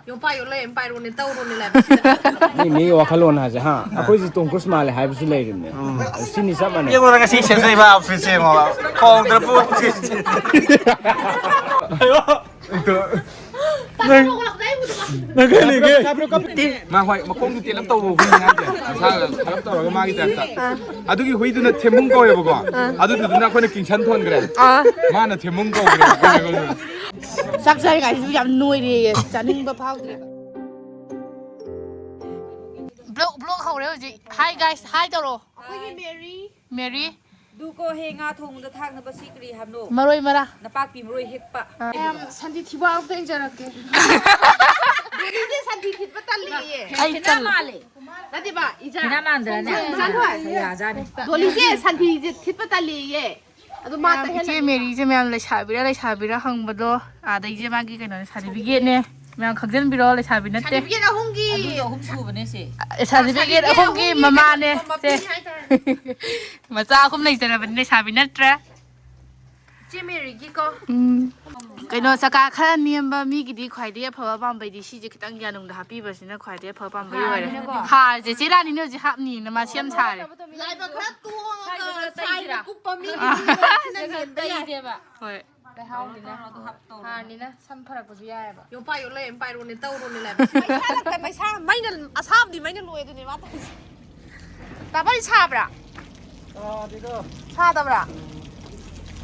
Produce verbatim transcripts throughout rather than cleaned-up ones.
ꯌꯣꯝꯄꯥꯛ ꯌꯣꯠꯂ ꯑꯃ ꯄꯥꯏꯔꯣꯅꯦ, ꯇꯧꯔꯣꯅꯦ ꯂꯥꯏꯕꯛꯁꯤꯗ꯫ ꯃꯤ ꯃꯤꯒꯤ ꯋꯥꯈꯜꯂꯣꯟ ꯍꯥꯏꯁꯦ, ꯍꯥ? ꯑꯩꯈꯣꯏꯁꯤ ꯇꯣꯝ ꯀ꯭ꯔꯨꯁ ꯃꯥꯜꯂꯦ ꯍꯥꯏꯕꯁꯨ ꯂꯩꯔꯤꯕꯅꯦ꯫ ꯁꯤꯅꯤ ꯆꯞ ꯃꯥꯟꯅꯩ꯫ ꯌꯦꯡꯉꯣꯗ, ꯉꯁꯤ ꯁꯦꯠꯆꯔꯤꯕ ꯑꯥꯎꯠꯐꯤꯠꯁꯦ ꯌꯦꯡꯉꯣꯕ꯫ ꯈꯣꯡꯗ꯭ꯔ ꯄꯨ-, ꯅꯪ, ꯅꯪ ꯀꯩ ꯂꯩꯒꯦ? ꯃꯥ ꯍꯣꯏ, ꯃꯈꯣꯡꯗꯨ ꯇꯦꯜꯂꯞ ꯇꯧꯕ ꯍꯨꯏꯅꯤ ꯍꯥꯏꯁꯦ꯫ ꯃꯁꯥꯒ ꯈꯔꯞ ꯇꯧꯔꯒ ꯃꯥꯒꯤ ꯇꯥꯏꯞꯇ꯫ ꯑꯗꯨꯒꯤ ꯍꯨꯏꯗꯨꯅ ꯊꯦꯝꯕꯨꯡ ꯀꯧꯋꯦꯕꯀꯣ꯫ ꯑꯗꯨꯗꯨꯅ ꯑꯩꯈꯣꯏꯅ ꯀꯤꯡꯁꯟ ꯊꯣꯟꯈ꯭ꯔꯦ꯫ ꯑꯥ꯫ ꯃꯥꯅ ꯊꯦꯝꯕꯨꯡ ꯀꯧꯈ꯭ꯔꯦ꯫ ꯆꯥꯛ ꯆꯥꯔꯤꯉꯥꯏꯁꯤꯁꯨ ꯌꯥꯝ ꯅꯣꯏꯔꯦꯌꯦ, ꯆꯥꯅꯤꯡꯕ ꯐꯥꯎꯗ꯭ꯔꯦ꯫ ꯕ꯭ꯂꯣꯛ, ꯕ꯭ꯂꯣꯛ ꯍꯧꯔꯦ ꯍꯧꯖꯤꯛ꯫ Hi guys, hi ꯇꯧꯔꯣ꯫ ꯑꯩꯈꯣꯏꯒꯤ ꯃꯦꯔꯤ꯫ ꯃꯦꯔꯤ꯫ ꯗꯨꯀꯣ ꯍꯦ, ꯉꯥ ꯊꯣꯡꯕꯗ ꯊꯥꯛꯅꯕ ꯁꯤ ꯀꯔꯤ ꯍꯥꯏꯕꯅꯣ? ꯃꯔꯣꯏ ꯃꯔꯥꯡ꯫ ꯅꯄꯥꯛꯄꯤ ꯃꯔꯣꯏ ꯍꯦꯛꯄ꯫ ꯑꯥ꯫ ꯌꯥꯝ ꯁꯟꯊꯤ ꯊꯤꯕ ꯑꯝꯇ ꯏꯟꯖꯔꯛꯀꯦ꯫ ꯗꯣꯂꯤꯁꯦ ꯁꯟꯊꯤ ꯊꯤꯠꯄ ꯇꯜꯂꯦꯌꯦ꯫ ꯑꯩ ꯇꯜꯂꯦ꯫ ꯅꯠꯇꯦꯕ, ꯏꯖꯥ꯫ ꯈꯦꯠꯅ ꯃꯥꯟꯗ꯭ꯔꯅꯦ? ꯁꯟ ꯍꯣꯏ꯫ ꯌꯥꯖꯥꯠꯅꯤ꯫ ꯗꯣꯂꯤꯁꯦ ꯁꯟꯊꯤꯁꯦ ꯊꯤꯠꯄ ꯇꯜꯂꯦꯌꯦ꯫ ꯑꯗꯨ ꯃꯥ ꯃꯌꯥꯝ, ꯏꯆꯦ ꯇꯩꯍꯜꯂꯒꯦ꯫ ꯃꯦꯔꯤꯁꯦ ꯃꯌꯥꯝ ꯂꯩꯁꯥꯕꯤꯔꯥ ꯂꯩꯁꯥꯕꯤꯔꯥ ꯍꯪꯕꯗꯣ, ꯑꯗꯩ ꯏꯆꯦ ꯃꯥꯒꯤ ꯀꯩꯅꯣꯅꯦ, ꯁꯥꯔꯇꯤꯐꯤꯀꯦꯠꯅꯦ꯫ ꯃꯌꯥꯝ ꯈꯪꯖꯟꯕꯤꯔꯣ, ꯂꯩꯁꯥꯕꯤ ꯅꯠꯇꯦ꯫ ꯁꯥꯔꯇꯤꯐꯤꯀꯦꯠ ꯑꯍꯨꯝꯒꯤ ꯑꯗꯨꯗꯣ ꯑꯍꯨꯝ ꯁꯨꯕꯅꯦ ꯁꯦ꯫ ꯑꯦ, ꯁꯥꯔꯇꯤꯐꯤꯀꯦꯠ ꯁꯥꯔꯇꯤꯐꯤꯀꯦꯠ ꯑꯍꯨꯝꯒꯤ ꯑꯍꯨꯝꯒꯤ ꯃꯃꯥꯅꯦ, ꯃꯄꯤ ꯁꯦ꯫ ꯍꯥꯏꯇꯥꯔꯦ꯫ ꯃꯆꯥ ꯑꯍꯨꯝ ꯂꯩꯖꯔꯕꯅꯤ, ꯂꯩꯁꯥꯕꯤ ꯅꯠꯇ꯭ꯔꯦ꯫ ꯏꯆꯦ ꯃꯦꯔꯤꯒꯤꯀꯣ꯫ ꯎꯝ꯫ ꯀꯩꯅꯣ, ꯆꯀꯥ ꯈꯔ ꯅꯦꯝꯕ ꯃꯤꯒꯤꯗꯤ ꯈ꯭ꯋꯥꯏꯗꯒꯤ ꯑꯐꯕ ꯄꯥꯝꯕꯩꯗꯤ ꯁꯤꯁꯦ ꯈꯤꯇꯪ ꯌꯥꯅꯨꯡꯗ ꯍꯥꯄꯤꯕꯁꯤꯅ ꯈ꯭ꯋꯥꯏꯗꯒꯤ ꯑꯐꯕ ꯄꯥꯝꯕꯩ ꯑꯣꯏꯔꯦ꯫ ꯍꯥꯔꯅꯤꯅꯀꯣ꯫ ꯍꯥꯔꯁꯦ ꯆꯦ ꯔꯥꯅꯤꯅ ꯍꯧꯖꯤꯛ ꯍꯥꯞꯅꯤꯅ ꯃꯥ ꯁꯦꯝ ꯁꯥꯔꯦ꯫ ꯂꯥꯏꯕꯛ ꯈꯔ ꯇꯣꯡꯉꯒ ꯁ꯭ꯋꯥꯏꯗ ꯁꯥꯏꯅ ꯇꯩꯁꯤꯔꯥ? ꯀꯨꯞꯄ ꯃꯤꯒꯤꯗꯤ ꯁꯤꯅ ꯍꯦꯟꯕ ꯌꯥꯏ꯫ ꯇꯩꯁꯦꯕ꯫ ꯍꯣꯏ꯫ ꯂꯩꯍꯥꯎꯅꯤꯅ꯫ ꯍꯥꯔꯅꯤꯅ ꯁꯝ ꯐꯔꯛꯄꯁꯨ ꯌꯥꯏꯑꯕ꯫ ꯌꯣꯝꯄꯥꯛ ꯌꯣꯠꯂ ꯑꯃ ꯄꯥꯏꯔꯣꯅꯦ, ꯇꯧꯔꯣꯅꯦ ꯂꯥꯏꯕꯛꯁꯤꯗ꯫ ꯃꯩꯁꯥ ꯂꯥꯛꯇ ꯃꯩꯁꯥ, ꯃꯩꯅ ꯑꯁꯥꯕꯗꯤ ꯃꯩꯅ ꯂꯣꯏ ꯑꯗꯨꯅꯦ ꯃꯥ ꯇꯧꯔꯤꯁꯦ꯫ ꯇꯥꯕꯔꯤ ꯁꯥꯕ꯭ꯔꯥ? ꯁꯥꯗꯦꯗ꯫ ꯁꯥꯗꯕ꯭ꯔꯥ?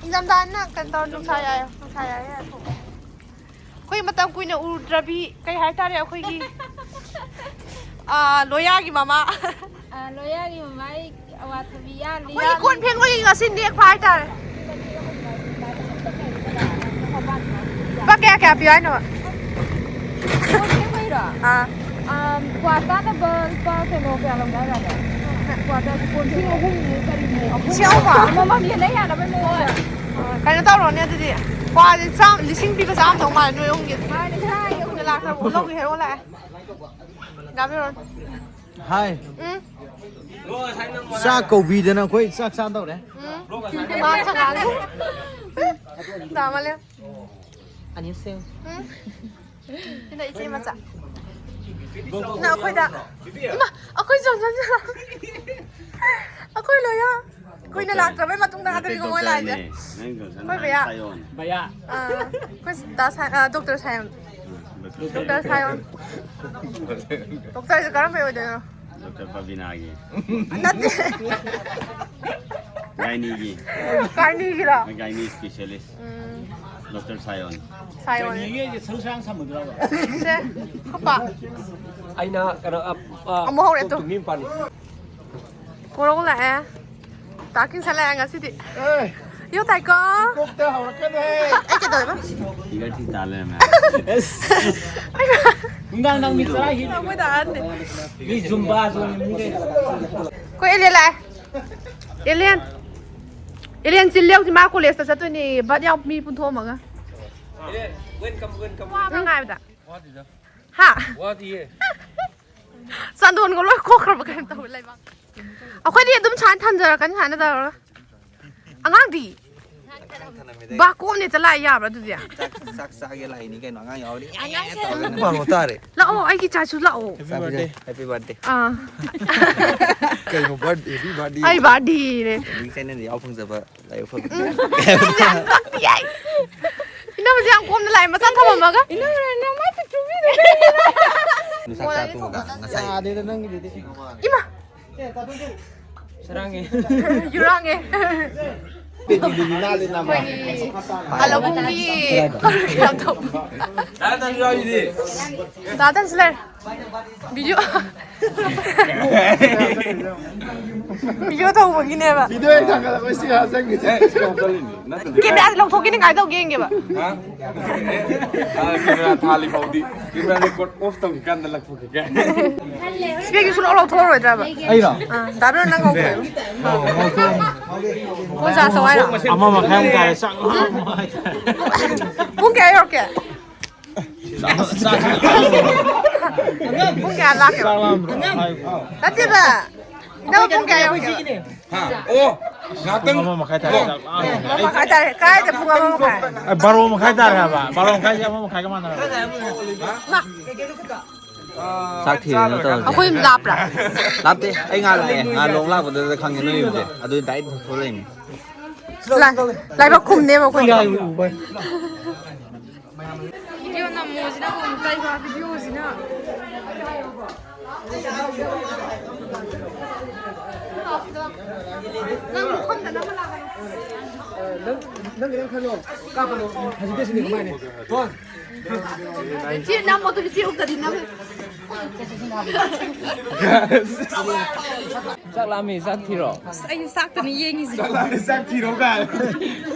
ꯏꯪꯊꯝꯊꯥꯅ ꯀꯩꯅꯣ ꯇꯧꯔ ꯅꯨꯡꯁꯥ ꯌꯥꯏ, ꯅꯨꯡꯁꯥ ꯌꯥꯏ ꯌꯥꯏ ꯊꯣꯛꯑꯦ꯫ ꯑꯩꯈꯣꯏ ꯃꯇꯝ ꯀꯨꯏꯅ ꯎꯔꯨꯗ꯭ꯔꯕꯤ ꯀꯩ ꯍꯥꯏꯇꯥꯔꯦ ꯑꯩꯈꯣꯏꯒꯤ, ꯑꯥ, ꯂꯣꯌꯥꯒꯤ ꯃꯃꯥ꯫ ꯑꯥ, ꯂꯣꯌꯥꯒꯤ ꯃꯃꯥ ꯑꯩ ꯑꯋꯥꯊꯕꯤ ꯌꯥꯜꯂꯤ, ꯑꯩꯈꯣꯏꯒꯤ ꯌꯥꯜꯂꯤ꯫ ꯀꯣꯟ ꯐꯦꯡꯕꯒꯤ ꯉꯁꯤ ꯅꯦꯛꯄ ꯍꯥꯏꯇꯥꯔꯦ꯫ ꯂꯨꯄꯥ ꯀꯌꯥ ꯀꯌꯥ ꯄꯤꯌꯨ ꯍꯥꯏꯅꯣ? ꯀꯣꯟ ꯐꯦꯡꯕꯩꯔꯣ? ꯑꯥ꯫ ꯑꯥ, ꯀ꯭ꯋꯥ ꯆꯥꯅꯕ ꯂꯨꯄꯥ ꯀꯩꯅꯣ ꯀꯌꯥ ꯂꯧꯅꯈ꯭ꯔꯒꯦ? ꯀ꯭ꯋꯥ ꯆꯥ-, ꯀꯣꯟ ꯂꯤꯁꯤꯡ ꯑꯍꯨꯝꯃꯨꯛ ꯀꯔꯤꯃꯨꯛ? ꯂꯤꯁꯤꯡ ꯑꯍꯨꯝ? ꯑꯃꯃꯝ ꯌꯦꯟꯅ ꯌꯥꯅꯕꯩ ꯃꯑꯣꯡꯗ꯫ ꯑꯥ, ꯀꯩꯅꯣ ꯇꯧꯔꯣꯅꯦ ꯑꯗꯨꯗꯤ꯫ ꯀ꯭ꯋꯥꯁꯦ ꯆꯥꯝ-, ꯂꯤꯁꯤꯡ ꯄꯤꯕ ꯆꯥꯝꯗꯧ ꯃꯥꯜꯂꯦ ꯅꯣꯏ ꯑꯍꯨꯝꯒꯤ꯫ ꯃꯥꯅꯦ, ꯆꯥꯏ ꯑꯩꯈꯣꯏ꯫ ꯂꯥꯛꯇ꯭ꯔꯕ ꯂꯧꯒꯦ ꯍꯦꯔꯣ ꯂꯥꯛꯑꯦ꯫ ꯉꯥꯡꯕꯤꯔꯣ꯫ ꯍꯥꯏ꯫ ꯎꯝ꯫ ꯆꯥꯛ ꯀꯧꯕꯤꯗꯅ ꯑꯩꯈꯣꯏ ꯆꯥꯛ ꯆꯥꯗꯧꯔꯦ꯫ ꯎꯝ꯫ ꯃꯥ ꯆꯉꯥꯡ꯫ ꯇꯥꯃꯜꯂꯦ꯫ ꯑꯅꯤꯁꯦ꯫ ꯎꯝ꯫ ꯁꯤꯅ ꯏꯆꯦ ꯃꯆꯥ꯫ ꯅ ꯑꯩꯈꯣꯏꯗ, ꯏꯃꯥ, ꯑꯩꯈꯣꯏ ꯖꯣꯟꯁꯟꯁꯨ ꯂꯥꯛ-, ꯑꯩꯈꯣꯏ ꯂꯣꯏꯅ ꯀꯨꯏꯅ ꯂꯥꯛꯇ꯭ꯔꯕꯩ ꯃꯇꯨꯡꯗ ꯉꯥꯛꯇꯅꯤꯀꯣ ꯃꯣꯏ ꯂꯥꯛꯏꯁꯦ꯫ ꯅꯪ ꯖꯣꯟꯁꯟ ꯑꯩꯈꯣꯏ ꯍꯥꯏ ꯚꯩꯌꯥ꯫ ꯁꯥꯌꯣꯟ꯫ ꯑꯥ, ꯑꯩꯈꯣꯏ ꯗꯥ ꯁꯥ-, ꯑꯥ, ꯗꯣꯛꯇꯔ ꯁꯥꯌꯣꯟ꯫ ꯗꯣꯛꯇꯔ ꯁꯥꯌꯣꯟ꯫ ꯗꯣꯛꯇꯔꯁꯦ ꯀꯔꯝꯕꯩ ꯑꯣꯏꯗꯣꯏꯅꯣ? ꯗꯣꯛꯇꯔ ꯄꯕꯤꯅꯥꯒꯤ꯫ ꯅꯠꯇꯦ꯫ ꯒꯥꯏꯅꯤꯒꯤ꯫ ꯒꯥꯏꯅꯤꯒꯤꯔꯣ? ꯒꯥꯏꯅꯤ ꯁ꯭ꯄꯦꯁꯤꯌꯦꯂꯤꯁ꯫ ꯎꯝ꯫ ꯗꯣꯛꯇꯔ ꯁꯥꯌꯣꯟ꯫ ꯁꯥꯌꯣꯟ꯫ ꯒꯥꯏꯅꯤꯒꯤ ꯍꯥꯏꯁꯦ ꯁꯔꯨ ꯁꯔꯥꯡ ꯁꯝꯕꯗꯨꯔꯕ? ꯁꯦ, ꯈꯨꯄꯥ꯫ ꯑꯩꯅ ꯀꯩꯅꯣ, ꯑ, ꯑ, ꯑꯃꯨꯛ ꯍꯧꯔꯦ ꯇꯨ꯫ ꯇꯨ ꯃꯤ ꯄꯥꯜꯂꯤ꯫ ꯀꯣꯔꯧ ꯂꯥꯛꯑꯦ꯫ ꯇꯥ ꯀꯤꯡꯁꯟ ꯂꯥꯛꯑꯦ ꯉꯁꯤꯗꯤ꯫ ꯑꯦ꯫ ꯌꯣ ꯇꯥꯏꯀꯣ꯫ ꯀꯣꯛꯇ ꯍꯧꯔꯛꯀꯅꯨꯍꯦ꯫ ꯑꯩ ꯀꯩꯗꯧꯋꯦꯕ? ꯐꯤꯒꯔ ꯊꯤ ꯇꯥ ꯂꯩꯔꯝꯃꯦ꯫ ꯅꯨꯡꯗꯥꯡ ꯅꯨꯡꯗꯥꯡ ꯃꯤ ꯇꯔꯥ ꯍꯦꯜꯂꯤ꯫ ꯑꯩꯈꯣꯏ ꯗꯥ ꯑꯍꯟꯅꯦ꯫ ꯃꯤ ꯖꯨꯝꯕꯥ ꯆꯣꯡꯉꯤ ꯃꯤ ꯂꯩ꯫ ꯑꯩꯈꯣꯏ ꯑꯦꯂꯦꯟ ꯂꯥꯛꯑꯦ꯫ ꯑꯦꯂꯦꯟ꯫ ꯑꯦꯂꯦꯟ ꯆꯤꯜꯂꯦ ꯍꯧꯖꯤꯛ ꯃꯥ ꯀꯣꯂꯦꯖꯇ ꯆꯠꯇꯣꯏꯅꯦ꯫ ꯕꯠ ꯌꯥꯎ ꯃꯤ ꯄꯨꯟꯊꯣꯛꯑꯝꯃꯒ꯫ ꯑꯦꯂꯦꯟ, ꯋꯦꯜꯀꯝ, ꯋꯦꯜꯀꯝ, ꯋꯦꯜꯀꯝ꯫ ꯅꯪ ꯉꯥꯏꯕꯗ꯫ ꯋꯥꯗꯦꯗ꯫ ꯍꯥ? ꯋꯥꯗꯤꯌꯦ꯫ ꯆꯥꯟꯗꯣꯟꯒ ꯂꯣꯏ ꯀꯣꯛꯈ꯭ꯔꯕ ꯀꯩꯅꯣꯝ ꯇꯧꯋꯦ ꯂꯩꯕꯥꯛ꯫ ꯑꯩꯈꯣꯏꯗꯤ ꯑꯗꯨꯝ ꯁꯨꯃꯥꯏꯅ ꯊꯝꯖꯔꯛꯀꯅꯤ ꯁꯨꯃꯥꯏꯅ ꯇꯧꯔꯒ꯫ ꯑꯉꯥꯡꯗꯤ? ꯕꯥ ꯀꯣꯝꯅꯦ ꯆꯠꯂꯛꯑ ꯌꯥꯕ꯭ꯔꯥ ꯑꯗꯨꯗꯤ? ꯆꯥꯛ, ꯆꯥꯛ ꯆꯥꯒꯦ ꯂꯥꯛꯏꯅꯤ ꯀꯩꯅꯣ ꯑꯉꯥꯡ ꯌꯥꯎꯔꯗꯤ꯫ ꯑꯦ ꯇꯧꯔꯒ ꯅꯪ ꯄꯥꯜꯂꯣ ꯇꯥꯔꯦ꯫ ꯂꯥꯛꯑꯣ ꯑꯩꯒꯤ ꯆꯥꯁꯨ ꯂꯥꯛꯑꯣ꯫ Happy birthday꯫ Happy birthday꯫ ꯑꯥ꯫ ꯀꯩꯅꯣ birthday, happy birthday꯫ ꯑꯩ birthdayꯅꯦ꯫ ꯃꯤ ꯆꯦꯅꯦꯜꯗ ꯌꯥꯎ ꯐꯪꯖꯕ꯫ ꯂꯥꯏꯕꯛ ꯐꯕ꯫ ꯎꯝ꯫ ꯌꯥꯝ ꯄꯛꯇꯤ ꯌꯥꯏ꯫ ꯏꯅꯝꯃꯁꯦ ꯌꯥꯝ ꯀꯣꯝꯅ ꯂꯥꯛꯑꯦ, ꯃꯆꯥ ꯊꯝꯃꯝꯃꯒ꯫ ꯏꯅꯝꯃ, ꯅꯪ ꯃꯥꯏ ꯄꯤꯛꯇ꯭ꯔꯨ ꯄꯤꯛꯑꯦ꯫ ꯅꯨꯡꯁꯥ ꯆꯥ ꯇꯣꯡꯕꯗ ꯉꯁꯥꯏ꯫ ꯌꯥꯗꯦꯗ ꯅꯪꯒꯤꯗꯨꯗꯤ꯫ ꯏꯃꯥ! ꯁꯔꯥꯡꯉꯦ꯫ ꯌꯨꯔꯥꯡꯉꯦ꯫ ꯑꯩꯈꯣꯏꯒꯤ ꯍꯜꯂꯧꯕꯨꯡꯒꯤ ꯌꯥꯝ ꯇꯧꯕ꯫ ꯗꯥ ꯇꯟꯁꯨ ꯂꯩꯔꯦ꯫ ꯚꯤꯗꯤꯑꯣ꯫ ꯚꯤꯗꯤꯑꯣ ꯇꯧꯕꯒꯤꯅꯦꯕ꯫ ꯚꯤꯗꯤꯑꯣ ꯍꯦꯛ ꯊꯥꯒꯠꯂꯛꯄ ꯁꯤ ꯉꯥꯏꯍꯥꯛ ꯆꯪꯉꯤꯁꯦ꯫ ꯑꯦ, ꯁꯤ ꯉꯥꯏꯍꯥꯛ ꯆꯪꯉꯤꯅꯦ꯫ ꯅꯠꯇ꯭ꯔꯗꯤ ꯀꯦꯃꯦꯔꯥ ꯂꯧꯊꯣꯛꯀꯦꯅꯦ ꯀꯃꯥꯏꯅ ꯇꯧꯒꯦ ꯌꯦꯡꯒꯦꯕ꯫ ꯍꯥ? ꯑꯦ, ꯑꯦ, ꯑꯦ, ꯑ, ꯀꯦꯃꯦꯔꯥ ꯊꯥꯜꯂꯤ ꯐꯥꯎꯗꯤ, ꯀꯦꯃꯦꯔꯥ record off ꯇꯧꯈꯤꯀꯥꯟꯗ ꯂꯧꯊꯣꯛꯈꯤꯒꯦ꯫ ꯏꯁꯄꯦꯛꯁꯦ ꯁꯨꯡꯂꯧ ꯂꯧꯊꯣꯛꯑꯔꯣꯏꯗ꯭ꯔꯕ? ꯑꯩꯔꯣ? ꯑꯥ, ꯗꯥ ꯕꯤꯅꯣꯟ ꯅꯪ ꯂꯧꯊꯣꯛꯑꯣ꯫ ꯑꯣ, ꯂꯧꯊꯣꯛꯑꯣ꯫ ꯑꯣꯖꯥ ꯆꯧ ꯍꯥꯏꯔꯣ? ꯑꯃ ꯃꯈꯥꯏꯃꯨꯛ ꯇꯥꯔꯦ, ꯆꯥꯛ ꯂꯥꯝꯕ ꯍꯥꯏꯇꯥꯔꯦ꯫ ꯄꯨꯡ ꯀꯌꯥ ꯌꯧꯔꯛꯀꯦ? ꯄꯨꯡ ꯀꯌꯥ ꯂꯥꯛꯀꯦ? ꯅꯠꯇꯦꯕ꯫ ꯏꯅꯝꯃ ꯄꯨꯡ ꯀꯌꯥ ꯌꯧꯔꯛꯀꯦ? ꯍꯥ? ꯑꯣ! ꯄꯨꯡ ꯑꯃ ꯃꯈꯥꯏ ꯇꯥꯔꯦ꯫ ꯑꯃ ꯃꯈꯥꯏ ꯇꯥꯔꯦ꯫ ꯀꯥꯏꯗ ꯄꯨꯡ ꯑꯃ ꯃꯈꯥꯏ? ꯑꯦ, ꯕꯥꯔꯣ ꯃꯈꯥꯏ ꯇꯥꯔꯦ ꯍꯥꯏꯕ꯫ ꯕꯥꯔꯣ ꯃꯈꯥꯏꯁꯦ ꯑꯃ ꯃꯈꯥꯏꯒ ꯃꯥꯟꯅꯔꯦ꯫ ꯃꯥ꯫ ꯆꯥꯛ ꯊꯤꯔꯦ ꯅꯠꯇ꯭ꯔꯣ ꯍꯧꯖꯤꯛ? ꯑꯩꯈꯣꯏ ꯌꯨꯝ ꯂꯥꯞꯄ꯭ꯔꯥ? ꯂꯥꯞꯇꯦ꯫ ꯑꯩ ꯉꯥ ꯂꯥꯛꯑꯦ꯫ ꯉꯥ ꯂꯣꯡ ꯂꯥꯛꯄꯗꯨꯗ ꯈꯪꯉꯦ ꯅꯣꯏ ꯌꯨꯝꯁꯦ꯫ ꯑꯗꯨ direct ꯊꯣꯛꯂꯛꯏꯅꯦ꯫ ꯂꯥꯏ-, ꯂꯥꯏꯕꯛ ꯈꯨꯝꯅꯦꯕ ꯑꯩꯈꯣꯏꯗꯤ꯫ Video ꯅꯝꯃꯣꯁꯤꯅ ꯑꯃꯨꯛ ꯀꯩꯕ videoꯁꯤꯅ꯫ ꯅꯪ ꯄꯨꯈꯝꯗ ꯅꯝꯃ ꯂꯥꯛꯀꯅꯨ꯫ ꯅꯪ, ꯅꯪ ꯈꯤꯇꯪ ꯈꯜꯂꯣ꯫ ꯀꯥꯞꯄꯗꯣ ꯍꯧꯖꯤꯛꯇꯤ ꯁꯤꯅꯦ ꯀꯃꯥꯏꯅ? ꯁꯤ ꯅꯝꯃꯣ ꯑꯗꯨꯗꯤ ꯁꯤ ꯎꯛꯇꯗꯤ ꯅꯝꯃꯦ꯫ ꯆꯥꯛ ꯂꯥꯝꯃꯦ, ꯆꯥꯛ ꯊꯤꯔꯣ꯫ ꯑꯁ, ꯑꯩꯁꯨ ꯆꯥꯛꯇꯅꯤ ꯌꯦꯡꯉꯤꯁꯦ꯫ ꯆꯥꯛ ꯂꯥꯝꯃꯦ, ꯆꯥꯛ ꯊꯤꯔꯣ ꯀꯥꯏ꯫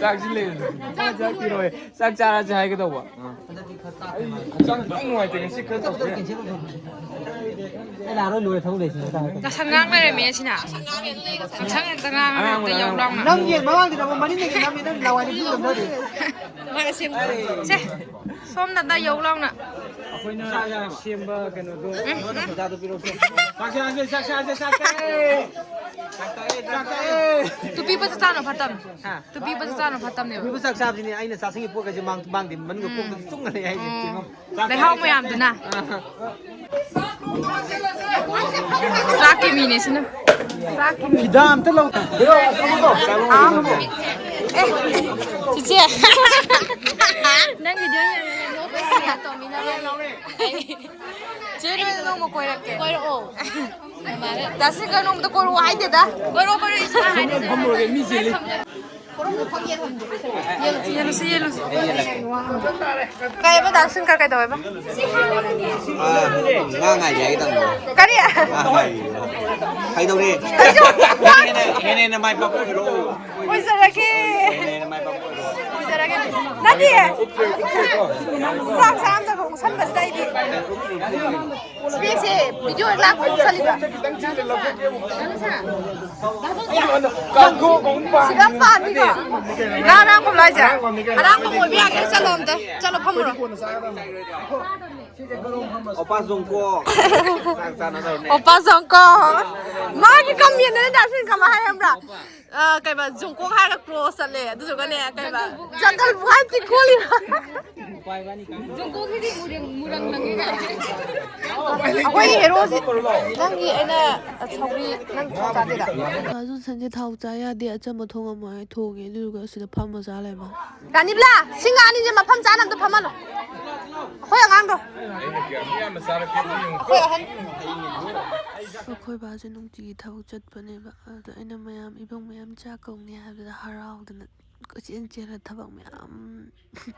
ꯆꯥꯛꯁꯤ ꯂꯩ꯫ ꯆꯥꯛ ꯊꯤꯔꯣ꯫ ꯆꯥꯛ ꯆꯥꯔꯁꯦ ꯍꯥꯏꯒꯦ ꯇꯧꯕ꯫ ꯑꯩ ꯍꯛꯆꯥꯡ ꯈꯤꯇꯪ ꯅꯨꯡꯉꯥꯏꯇꯦ, ꯉꯁꯤ ꯈꯔ ꯇꯧꯁꯦ꯫ ꯑꯩ ꯂꯥꯛꯑꯔꯣꯏ, ꯂꯣꯏꯔꯦ, ꯊꯕꯛ ꯂꯩꯁꯤꯅ ꯇꯥꯔꯦ꯫ ꯉꯁꯪ ꯉꯥꯡ ꯂꯩꯔꯝꯃꯦ ꯁꯤꯅ꯫ ꯉꯁꯪ ꯉꯥꯡ ꯍꯦꯛꯇ ꯉꯥꯡꯉꯒ ꯍꯦꯛꯇ ꯌꯧ ꯂꯥꯎꯅ꯫ ꯅꯪ ꯌꯦꯟ ꯃꯃꯥꯡꯗꯨꯗ ꯑꯃꯨꯛ ꯃꯅꯤꯡꯗꯒꯤ ꯅꯝꯃꯦ, ꯅꯪ ꯂꯋꯥꯏꯗ ꯐꯤꯂꯝ ꯅꯝꯊꯔꯤ꯫ ꯁꯦ, ꯁꯣꯝꯗ ꯑꯝꯇ ꯌꯧ ꯂꯥꯎꯅ꯫ ꯑꯩꯈꯣꯏꯅ ꯁꯦꯝꯕ ꯀꯩꯅꯣꯗꯣ꯫ ꯎꯝ, ꯎꯝ꯫ ꯆꯥꯛ ꯆꯥꯁꯦ, ꯆꯥꯛ ꯆꯥꯁꯦ, ꯆꯥꯛ ꯆꯥꯁꯦ꯫ ꯆꯥꯛ ꯆꯥꯛꯑꯦ꯫ ꯇꯨꯄꯤ ꯄꯠ ꯆꯥꯅ ꯐꯠꯇꯕꯅꯦ꯫ ꯍꯥ? ꯇꯨꯄꯤ ꯄꯠ ꯆꯥꯅ ꯐꯠꯇꯕꯅꯦꯕ꯫ ꯇꯨꯄꯤ ꯆꯥꯛ ꯆꯥꯕꯁꯤꯅꯦ ꯑꯩꯅ ꯆꯥꯁꯤꯡꯒꯤ ꯄꯣꯠꯀꯁꯦ ꯃꯥꯡ-, ꯃꯥꯡꯗꯦ꯫ ꯃꯅꯨꯡꯗ ꯎꯝ꯫ ꯀꯣꯛꯇ ꯆꯨꯡꯉ ꯂꯩ ꯍꯥꯏꯁꯦ꯫ ꯎꯝ꯫ ꯂꯩꯍꯥꯎ ꯃꯌꯥꯝꯗꯨꯅ꯫ ꯑꯥ꯫ ꯆꯥꯛꯀꯤ ꯃꯤꯅꯦ ꯁꯤꯅ꯫ ꯆꯥꯛꯀꯤ ꯃꯤ꯫ ꯐꯤꯗꯥ ꯑꯝꯇ ꯂꯧ-, ꯑꯥ, ꯑꯃꯨꯛ꯫ ꯑꯦ, ꯆꯤꯆꯦ꯫ ꯅꯪ video ꯌꯦꯡꯉꯒ ꯅꯣꯛꯄꯁꯤ ꯌꯥꯝ ꯇꯧꯃꯤꯟꯅꯔꯦ꯫ ꯆꯦ, ꯅꯣꯏ ꯅꯣꯡꯃ ꯀꯣꯏꯔꯛꯀꯦ꯫ ꯀꯣꯏꯔꯛꯑꯣ꯫ ꯗꯥ ꯁꯤꯡꯒ ꯅꯣꯡꯃꯇ ꯀꯣꯏꯔꯛꯑꯣ ꯍꯥꯏꯗꯦꯗ꯫ ꯀꯣꯏꯔꯛꯑꯣ, ꯀꯣꯏꯔꯛꯑꯣ, ꯏꯁ ꯍꯥꯏꯗꯦ꯫ ꯐꯝꯃꯨꯔꯒꯦ, ꯃꯤ ꯆꯤꯜꯂꯤ꯫ ꯌꯦꯜꯂꯨꯁꯤ, ꯌꯦꯜꯂꯨꯁꯤ꯫ ꯀꯩꯕ, ꯗꯥ ꯁꯤꯡꯒ ꯀꯩꯗꯧꯋꯦꯕ? ꯑꯥ, ꯉꯥ ꯉꯥꯏꯔꯤ ꯍꯥꯏꯒꯦ ꯇꯧꯕꯅꯦ꯫ ꯀꯔꯤ? ꯉꯥ ꯉꯥꯏꯔꯤ꯫ ꯀꯩꯗꯧꯔꯤ? ꯑꯩꯁꯨ ꯍꯦꯟꯅ, ꯍꯦꯟꯅ, ꯍꯦꯟꯅ ꯃꯥꯏ ꯄꯥꯛꯄ ꯑꯣꯏꯔꯣ꯫ ꯑꯣꯏꯖꯔꯒꯦ꯫ ꯍꯦꯟꯅ, ꯍꯦꯟꯅ ꯃꯥꯏ ꯄꯥꯛꯄ ꯑꯣꯏꯔꯣ꯫ ꯑꯣꯏꯖꯔꯒꯦ꯫ ꯅꯠꯇꯦ꯫ ꯆꯥꯛ ꯆꯥꯝꯗꯕ ꯎꯁꯟꯕꯁꯤꯗ ꯑꯩꯗꯤ꯫ ꯏꯁꯄꯦꯛꯁꯦ video ꯂꯥꯛꯄ ꯎꯁꯜꯂꯤꯕ꯫ ꯁꯤꯗ ꯄꯥꯟꯅꯤꯀꯣ꯫ ꯉꯥ ꯑꯔꯥꯡꯕꯝ ꯂꯥꯏꯁꯦ꯫ ꯑꯔꯥꯡꯕꯝ ꯑꯣꯏꯕ ꯌꯥꯒꯦ꯫ ꯆꯠꯂꯣ ꯑꯝꯇ꯫ ꯆꯠꯂꯣ ꯐꯝꯃꯨꯔꯣ꯫ ꯑꯣꯄꯥ ꯖꯣꯡꯀꯣ꯫ ꯆꯥꯛ ꯆꯥꯅꯗꯧꯔꯅꯦ꯫ ꯑꯣꯄꯥ ꯖꯣꯡꯀꯣ꯫ ꯃꯥꯒꯤ ꯀꯃꯦꯟꯗꯅꯦ ꯗꯥꯁꯤꯟ ꯀꯃꯥꯏ ꯍꯥꯏꯔꯝꯕ꯭ꯔꯥ? ꯑ, ꯀꯩꯕ, ꯖꯣꯡꯀꯣꯛ ꯍꯥꯏꯔꯒ ꯀ꯭ꯂꯣꯁ ꯆꯠꯂꯦ꯫ ꯑꯗꯨꯗꯨꯒꯅꯦ, ꯀꯩꯕ, ꯖꯪꯒꯜ ꯕꯨꯛ ꯍꯥꯏꯗꯤ ꯈꯣꯜꯂꯤꯕ꯫ ꯖꯣꯡꯀꯣꯛꯀꯤꯗꯤ ꯃꯨꯔꯪ, ꯃꯨꯔꯪ ꯂꯪꯉꯦ ꯀꯥꯏꯅ꯫ ꯑꯩꯈꯣꯏꯒꯤ ꯍꯦꯔꯣꯁꯤ, ꯅꯪꯒꯤ ꯑꯩꯅ ꯁꯧꯒ꯭ꯔꯤ, ꯅꯪ ꯊꯥꯎ ꯆꯥꯗꯣꯏꯔꯥ? ꯗꯥ ꯖꯣꯟꯁꯟꯁꯦ ꯊꯥꯎ ꯆꯥ ꯌꯥꯗꯦ, ꯑꯆꯝꯕ ꯊꯣꯡꯉꯝꯃꯣ ꯍꯥꯏ ꯊꯣꯡꯉꯦ, ꯑꯗꯨꯗꯨꯒ ꯁꯤꯗ ꯐꯝꯃ ꯆꯥ ꯂꯩꯔꯝꯃꯦ꯫ ꯔꯥꯅꯤꯕꯂꯥ, ꯁꯤ ꯉꯥ ꯑꯅꯤꯁꯦ ꯃꯐꯝ ꯆꯥꯅ ꯑꯝꯇ ꯐꯝꯍꯜꯂꯣ꯫ ꯑꯩꯈꯣꯏ ꯑꯉꯥꯡꯗꯣ꯫ ꯑꯩꯈꯣꯏ ꯑꯍꯟ꯫ ꯑꯩꯈꯣꯏ ꯕꯥꯁꯦ ꯅꯨꯡꯇꯤꯒꯤ ꯊꯕꯛ ꯆꯠꯄꯅꯦꯕ꯫ ꯑꯗ ꯑꯩꯅ ꯃꯌꯥꯝ, ꯏꯕꯨꯡ ꯃꯌꯥꯝ ꯆꯥꯛ ꯀꯧꯅꯤ ꯍꯥꯏꯕꯗ ꯍꯔꯥꯎꯗꯅ ꯀꯣꯏꯆꯦꯟ ꯆꯦꯜꯂ ꯊꯕꯛ ꯃꯌꯥꯝ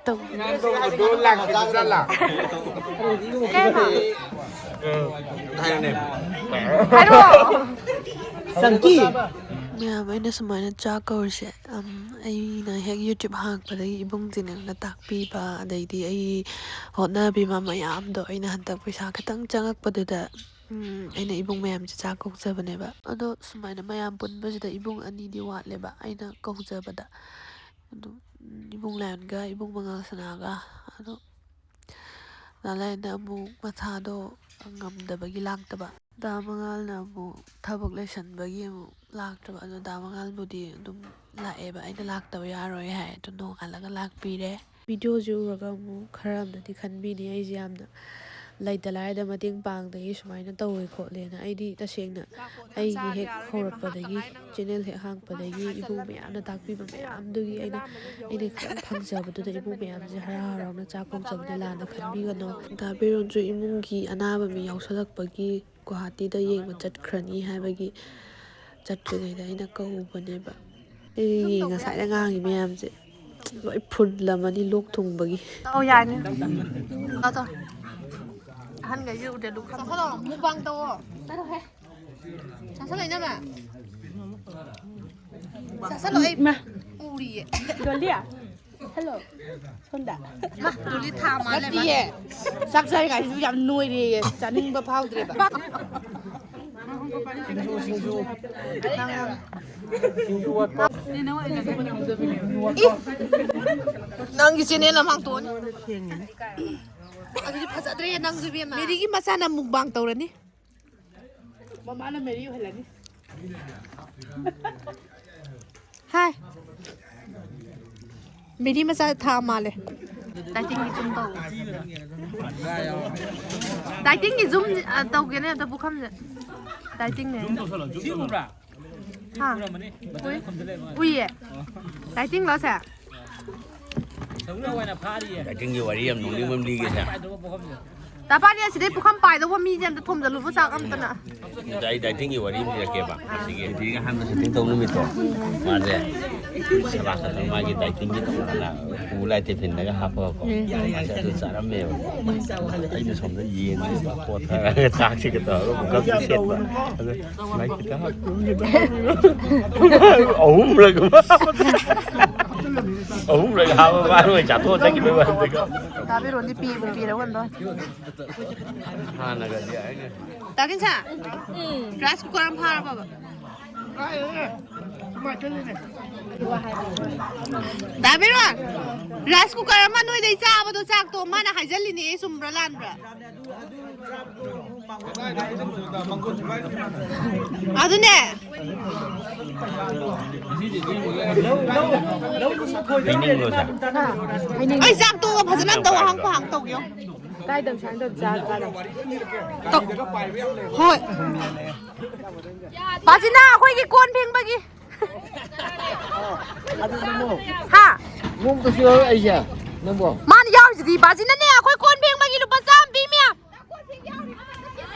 ꯇꯧꯗꯅ꯫ ꯅꯪ ꯀꯧꯕꯗꯣ ꯂꯥꯛꯄꯗ ꯆꯠꯂ? ꯀꯩ ꯍꯥꯏꯕ? ꯎꯝ, ꯍꯥꯏꯔꯣꯅꯦ꯫ ꯍꯥꯏꯔꯣ꯫ ꯆꯪꯀꯤ꯫ ꯃꯌꯥꯝ, ꯑꯩꯅ ꯁꯨꯃꯥꯏꯅ ꯆꯥꯛ ꯀꯧꯔꯤꯁꯦ, ꯑꯝ, ꯑꯩꯅ ꯍꯦꯛ YouTube ꯍꯥꯡꯉꯛꯄꯗꯒꯤ ꯏꯕꯨꯡꯁꯤꯡꯅ ꯇꯥꯛꯄꯤꯕ, ꯑꯗꯩꯗꯤ ꯑꯩ ꯍꯣꯠꯅꯕꯤꯕ ꯃꯌꯥꯝꯗꯣ ꯑꯩꯅ ꯍꯟꯗꯛ ꯄꯩꯁꯥ ꯈꯤꯇꯪ ꯆꯪꯉꯛꯄꯗꯨꯗ, ꯎꯝ, ꯑꯩꯅ ꯏꯕꯨꯡ ꯃꯌꯥꯝꯁꯦ ꯆꯥꯛ ꯀꯧꯖꯕꯅꯦꯕ꯫ ꯑꯗꯣ ꯁꯨꯃꯥꯏꯅ ꯃꯌꯥꯝ ꯄꯨꯟꯕꯁꯤꯗ ꯏꯕꯨꯡ ꯑꯅꯤꯗꯤ ꯋꯥꯠꯂꯦꯕ ꯑꯩꯅ ꯀꯧꯖꯕꯗ꯫ ꯑꯗꯨꯝ, ꯎꯝ, ꯏꯕꯨꯡ ꯂꯥꯏꯌꯣꯟꯒ ꯏꯕꯨꯡ ꯃꯉꯥꯜ ꯁꯅꯥꯒ꯫ ꯑꯗꯣ ꯗꯥ ꯂꯥꯏꯌꯣꯟꯅ ꯑꯃꯨꯛ ꯃꯁꯥꯗꯣ ꯉꯝꯗꯕꯒꯤ ꯂꯥꯛꯇꯕ꯫ ꯗꯥ ꯃꯉꯥꯜꯅ ꯑꯃꯨꯛ ꯊꯕꯛ ꯂꯩꯁꯟꯕꯒꯤ ꯑꯃꯨꯛ ꯂꯥꯛꯇ꯭ꯔꯕ꯫ ꯑꯗꯣ ꯗꯥ ꯃꯉꯥꯜꯕꯨꯗꯤ ꯑꯗꯨꯝ ꯂꯥꯛꯑꯦꯕ꯫ ꯑꯩꯅ ꯂꯥꯛꯇꯕ ꯌꯥꯔꯣꯏ ꯍꯥꯏ꯫ ꯑꯗꯣ ꯅꯣꯡꯉꯥꯜꯂꯒ ꯂꯥꯛꯄꯤꯔꯦ꯫ ꯚꯤꯗꯤꯑꯣꯁꯦ ꯎꯔꯒ ꯑꯃꯨꯛ ꯈꯔ ꯑꯃꯅꯗꯤ ꯈꯟꯕꯤꯅꯤ ꯑꯩꯁꯦ ꯌꯥꯝꯅ ꯂꯩꯇ ꯂꯥꯏꯔꯗ ꯃꯇꯦꯡ ꯄꯥꯡꯗꯒꯤ ꯁꯨꯃꯥꯏꯅ ꯇꯧꯋꯦ ꯈꯣꯠꯂꯦꯅ꯫ ꯑꯩꯗꯤ ꯇꯁꯦꯡꯅ ꯑꯩꯒꯤ ꯍꯦꯛ ꯍꯧꯔꯛꯄꯗꯒꯤ, ꯆꯦꯅꯦꯜ ꯍꯦꯛ ꯍꯥꯡꯉꯛꯄꯗꯒꯤ ꯏꯕꯨꯡ ꯃꯌꯥꯝꯅ ꯇꯥꯛꯄꯤꯕ ꯃꯌꯥꯝꯗꯨꯒꯤ ꯑꯩꯅ, ꯑꯩꯅ ꯈꯤꯇꯪ ꯐꯪꯖꯕꯗꯨꯗ ꯏꯕꯨꯡ ꯃꯌꯥꯝꯁꯦ ꯍꯔꯥꯎ ꯍꯔꯥꯎꯅ ꯆꯥꯛ ꯀꯧꯖꯕꯗ ꯂꯥꯟꯅ ꯈꯟꯕꯤꯒꯅꯨ꯫ ꯗꯥ ꯕꯤꯔꯣꯟꯁꯨ ꯏꯃꯨꯡꯒꯤ ꯑꯅꯥꯕ ꯃꯤ ꯌꯥꯎꯁꯜꯂꯛꯄꯒꯤ ꯒꯨꯋꯥꯍꯥꯇꯤꯗ ꯌꯦꯡꯕ ꯆꯠꯈ꯭ꯔꯅꯤ ꯍꯥꯏꯕꯒꯤ ꯆꯠꯇ꯭ꯔꯤꯉꯩꯗ ꯑꯩꯅ ꯀꯧꯕꯅꯦꯕ꯫ ꯑꯩꯒꯤ ꯉꯁꯥꯏꯗ ꯉꯥꯡꯉꯤ ꯃꯌꯥꯝꯁꯦ ꯂꯣꯏ ꯐꯨꯜꯂꯝꯃꯅꯤ ꯂꯣꯛ ꯊꯨꯡꯕꯒꯤ꯫ ꯑꯧ, ꯌꯥꯅꯤ꯫ ꯇꯧ, ꯇꯧ꯫ ꯑꯍꯟꯈꯩꯁꯦ ꯎꯗꯦ, ꯂꯨꯈꯝ꯫ ꯆꯥꯁꯜꯂꯣ, ꯃꯨꯛꯕꯥꯡ ꯇꯧꯋꯣ꯫ ꯆꯥꯁꯜꯂꯣ, ꯏꯅꯝꯃ꯫ ꯆꯥꯁꯜꯂꯣ, ꯑꯩ ꯎꯔꯤꯌꯦ꯫ ꯗꯣꯂꯤꯌꯥ꯫ ꯍꯜꯂꯣ꯫ ꯁꯣꯝꯗ꯫ ꯃꯥ, ꯗꯣꯂꯤ ꯊꯥ ꯃꯥꯜꯂꯦ, ꯃꯥ꯫ ꯅꯠꯇꯤꯌꯦ꯫ ꯆꯥꯛ ꯆꯥꯔꯤꯉꯩꯁꯤꯁꯨ ꯌꯥꯝ ꯅꯣꯏꯔꯦꯌꯦ꯫ ꯆꯥꯅꯤꯡꯕ ꯐꯥꯎꯗ꯭ꯔꯦꯕ꯫ ꯁꯤꯡꯖꯨ, ꯁꯤꯡꯖꯨ꯫ ꯁꯤꯡꯖꯨ ꯋꯥꯠꯄ꯫ ꯏ! ꯅꯪꯒꯤ ꯆꯦꯅꯦꯜ ꯑꯃ ꯍꯥꯡꯇꯣꯛꯑꯅꯤ꯫ ꯑꯗꯨꯗꯤ ꯐꯖꯗ꯭ꯔꯦ ꯅꯪꯁꯨ, ꯏꯕꯦꯝꯃ꯫ ꯃꯦꯔꯤꯒꯤ ꯃꯆꯥꯅ ꯃꯨꯛꯕꯥꯡ ꯇꯧꯔꯅꯤ꯫ ꯃꯃꯥꯅ ꯃꯦꯔꯤ ꯑꯣꯏꯍꯜꯂꯅꯤ꯫ ꯍꯥꯏ꯫ ꯃꯦꯔꯤ ꯃꯆꯥ ꯊꯥ ꯃꯥꯜꯂꯦ꯫ ꯗꯥꯏꯇꯤꯡꯒꯤ ꯖꯨꯝ ꯇꯧ꯫ ꯗꯥꯏꯇꯤꯡꯒꯤ ꯖꯨꯝ, ꯑ, ꯇꯧꯒꯦꯅꯦ ꯑꯝꯇ ꯄꯨꯈꯝꯁꯦ꯫ ꯗꯥꯏꯇꯤꯡꯅꯦ꯫ ꯁꯤ ꯎꯕ꯭ꯔꯥ? ꯍꯥ? ꯎꯔꯝꯃꯅꯤ꯫ ꯎꯏ꯫ ꯎꯏꯌꯦ꯫ ꯗꯥꯏꯇꯤꯡꯂꯣ ꯁꯦ? ꯁꯃꯨꯔꯥ ꯑꯣꯏꯅ ꯐꯥꯔꯤꯌꯦ꯫ ꯗꯥꯏꯇꯤꯡꯒꯤ ꯋꯥꯔꯤ ꯌꯥꯝ ꯅꯣꯛꯅꯤꯡꯕ ꯑꯃ ꯂꯤꯒꯦꯁꯦ꯫ ꯄꯥꯏꯗꯧꯕ ꯄꯣꯛꯐꯝꯁꯦ꯫ ꯇꯥꯄꯥꯗꯤ ꯑꯁꯤꯗꯩ ꯄꯨꯈꯝ ꯄꯥꯏꯗꯧꯕ ꯃꯤꯁꯦ ꯑꯝꯇ ꯊꯣꯝꯖꯜꯂꯨꯕ ꯆꯥꯛ ꯑꯝꯇꯅ꯫ ꯑꯗ ꯑꯩ ꯗꯥꯏꯇꯤꯡꯒꯤ ꯋꯥꯔꯤ ꯑꯃ ꯂꯤꯔꯛꯀꯦꯕ꯫ ꯑꯁꯤꯒꯤ ꯗꯤꯒ꯭ꯔꯤꯒ ꯑꯍꯥꯟꯕ ꯁꯦꯇꯤꯡ ꯇꯧ ꯅꯨꯃꯤꯠꯇꯣ ꯃꯥꯁꯦ ꯁꯦꯕꯥ ꯈꯛꯇ ꯃꯥꯒꯤ ꯗꯥꯏꯇꯤꯡꯒꯤ ꯇꯧꯗꯅ ꯄꯨ ꯂꯥꯛꯑꯦ ꯇꯤꯐꯤꯟꯗꯒ ꯍꯥꯞꯄꯒꯀꯣ꯫ ꯃꯥꯁꯦ ꯑꯗꯨ ꯆꯥꯔꯝꯃꯦꯕ꯫ ꯑꯩꯅ ꯁꯣꯝꯗ ꯌꯦꯟꯁꯦ ꯀꯣꯠꯊꯔꯒ ꯆꯥꯛꯁꯤꯒ ꯇꯧꯔꯒ ꯄꯨꯈꯝꯁꯦ ꯁꯦꯠꯄ꯫ ꯑꯗ ꯁꯨꯃꯥꯏꯅ ꯈꯤꯇꯪ ꯍꯥꯞꯄꯤꯔꯣ, ꯈꯤꯇꯪ ꯍꯥꯞꯄꯤꯔꯣ꯫ ꯑꯍꯨꯝꯂꯛ ꯑꯃ꯫ ꯑꯍꯨꯝꯂꯛ ꯍꯥꯞꯄ ꯃꯥꯅ ꯑꯣꯏꯅ ꯆꯥꯊꯣꯛꯑ ꯆꯠꯈꯤꯕꯩ ꯋꯥꯅꯤꯗꯀꯣ꯫ ꯇꯥꯕꯤꯔꯣꯟꯗꯤ ꯄꯤꯕꯨ ꯄꯤꯔꯒ ꯑꯝꯇ꯫ ꯍꯥꯟꯅꯒꯗꯤ ꯑꯩꯅ ꯇꯥ ꯀꯤꯟꯁꯥ, ꯎꯝ꯫ ꯔꯥꯏꯁ ꯀꯨꯀꯔ ꯑꯃ ꯐꯥꯔꯕꯕ? ꯇꯥꯕꯤꯔꯣꯟ, ꯔꯥꯏꯁ ꯀꯨꯀꯔ ꯑꯃ ꯅꯣꯏꯗꯩ ꯆꯥꯕꯗꯣ ꯆꯥꯛꯇꯣ ꯃꯥꯅ ꯍꯥꯏꯖꯜꯂꯤꯅꯦ, ꯆꯨꯝꯕ꯭ꯔꯥ ꯂꯥꯟꯕ꯭ꯔꯥ? ꯑꯗꯨꯅꯦ꯫ ꯍꯥꯏꯅꯤꯡꯕ꯭ꯔꯣ, ꯁꯥꯔ? ꯑꯩ ꯆꯥꯛ ꯇꯣꯛꯑꯒ ꯐꯖꯅ ꯑꯝꯇ ꯋꯥꯍꯪ ꯄꯥꯍꯪ ꯇꯧꯒꯦ꯫ ꯀꯥꯏꯗ ꯁꯨꯃꯥꯏꯅ ꯇꯧꯔ ꯆꯥ ꯆꯥꯔ? ꯇꯧ-, ꯍꯣꯏ꯫ ꯕꯥꯖꯤꯅ ꯑꯩꯈꯣꯏꯒꯤ ꯀꯣꯟ ꯐꯦꯡꯕꯒꯤ꯫ ꯑꯗꯨ ꯅꯪꯕꯣ? ꯍꯥ? ꯅꯣꯡꯃꯇꯁꯨ ꯌꯥꯎꯔꯛꯏꯁꯦ ꯅꯪꯕꯣ? ꯃꯥꯅ ꯌꯥꯎꯔꯤꯁꯤꯗꯤ ꯕꯥꯖꯤꯅꯅꯦ ꯑꯩꯈꯣꯏ ꯀꯣꯟ ꯐꯦꯡꯕꯒꯤ ꯂꯨꯄꯥ ꯆꯥꯝꯃ ꯄꯤ ꯃꯌꯥꯝ꯫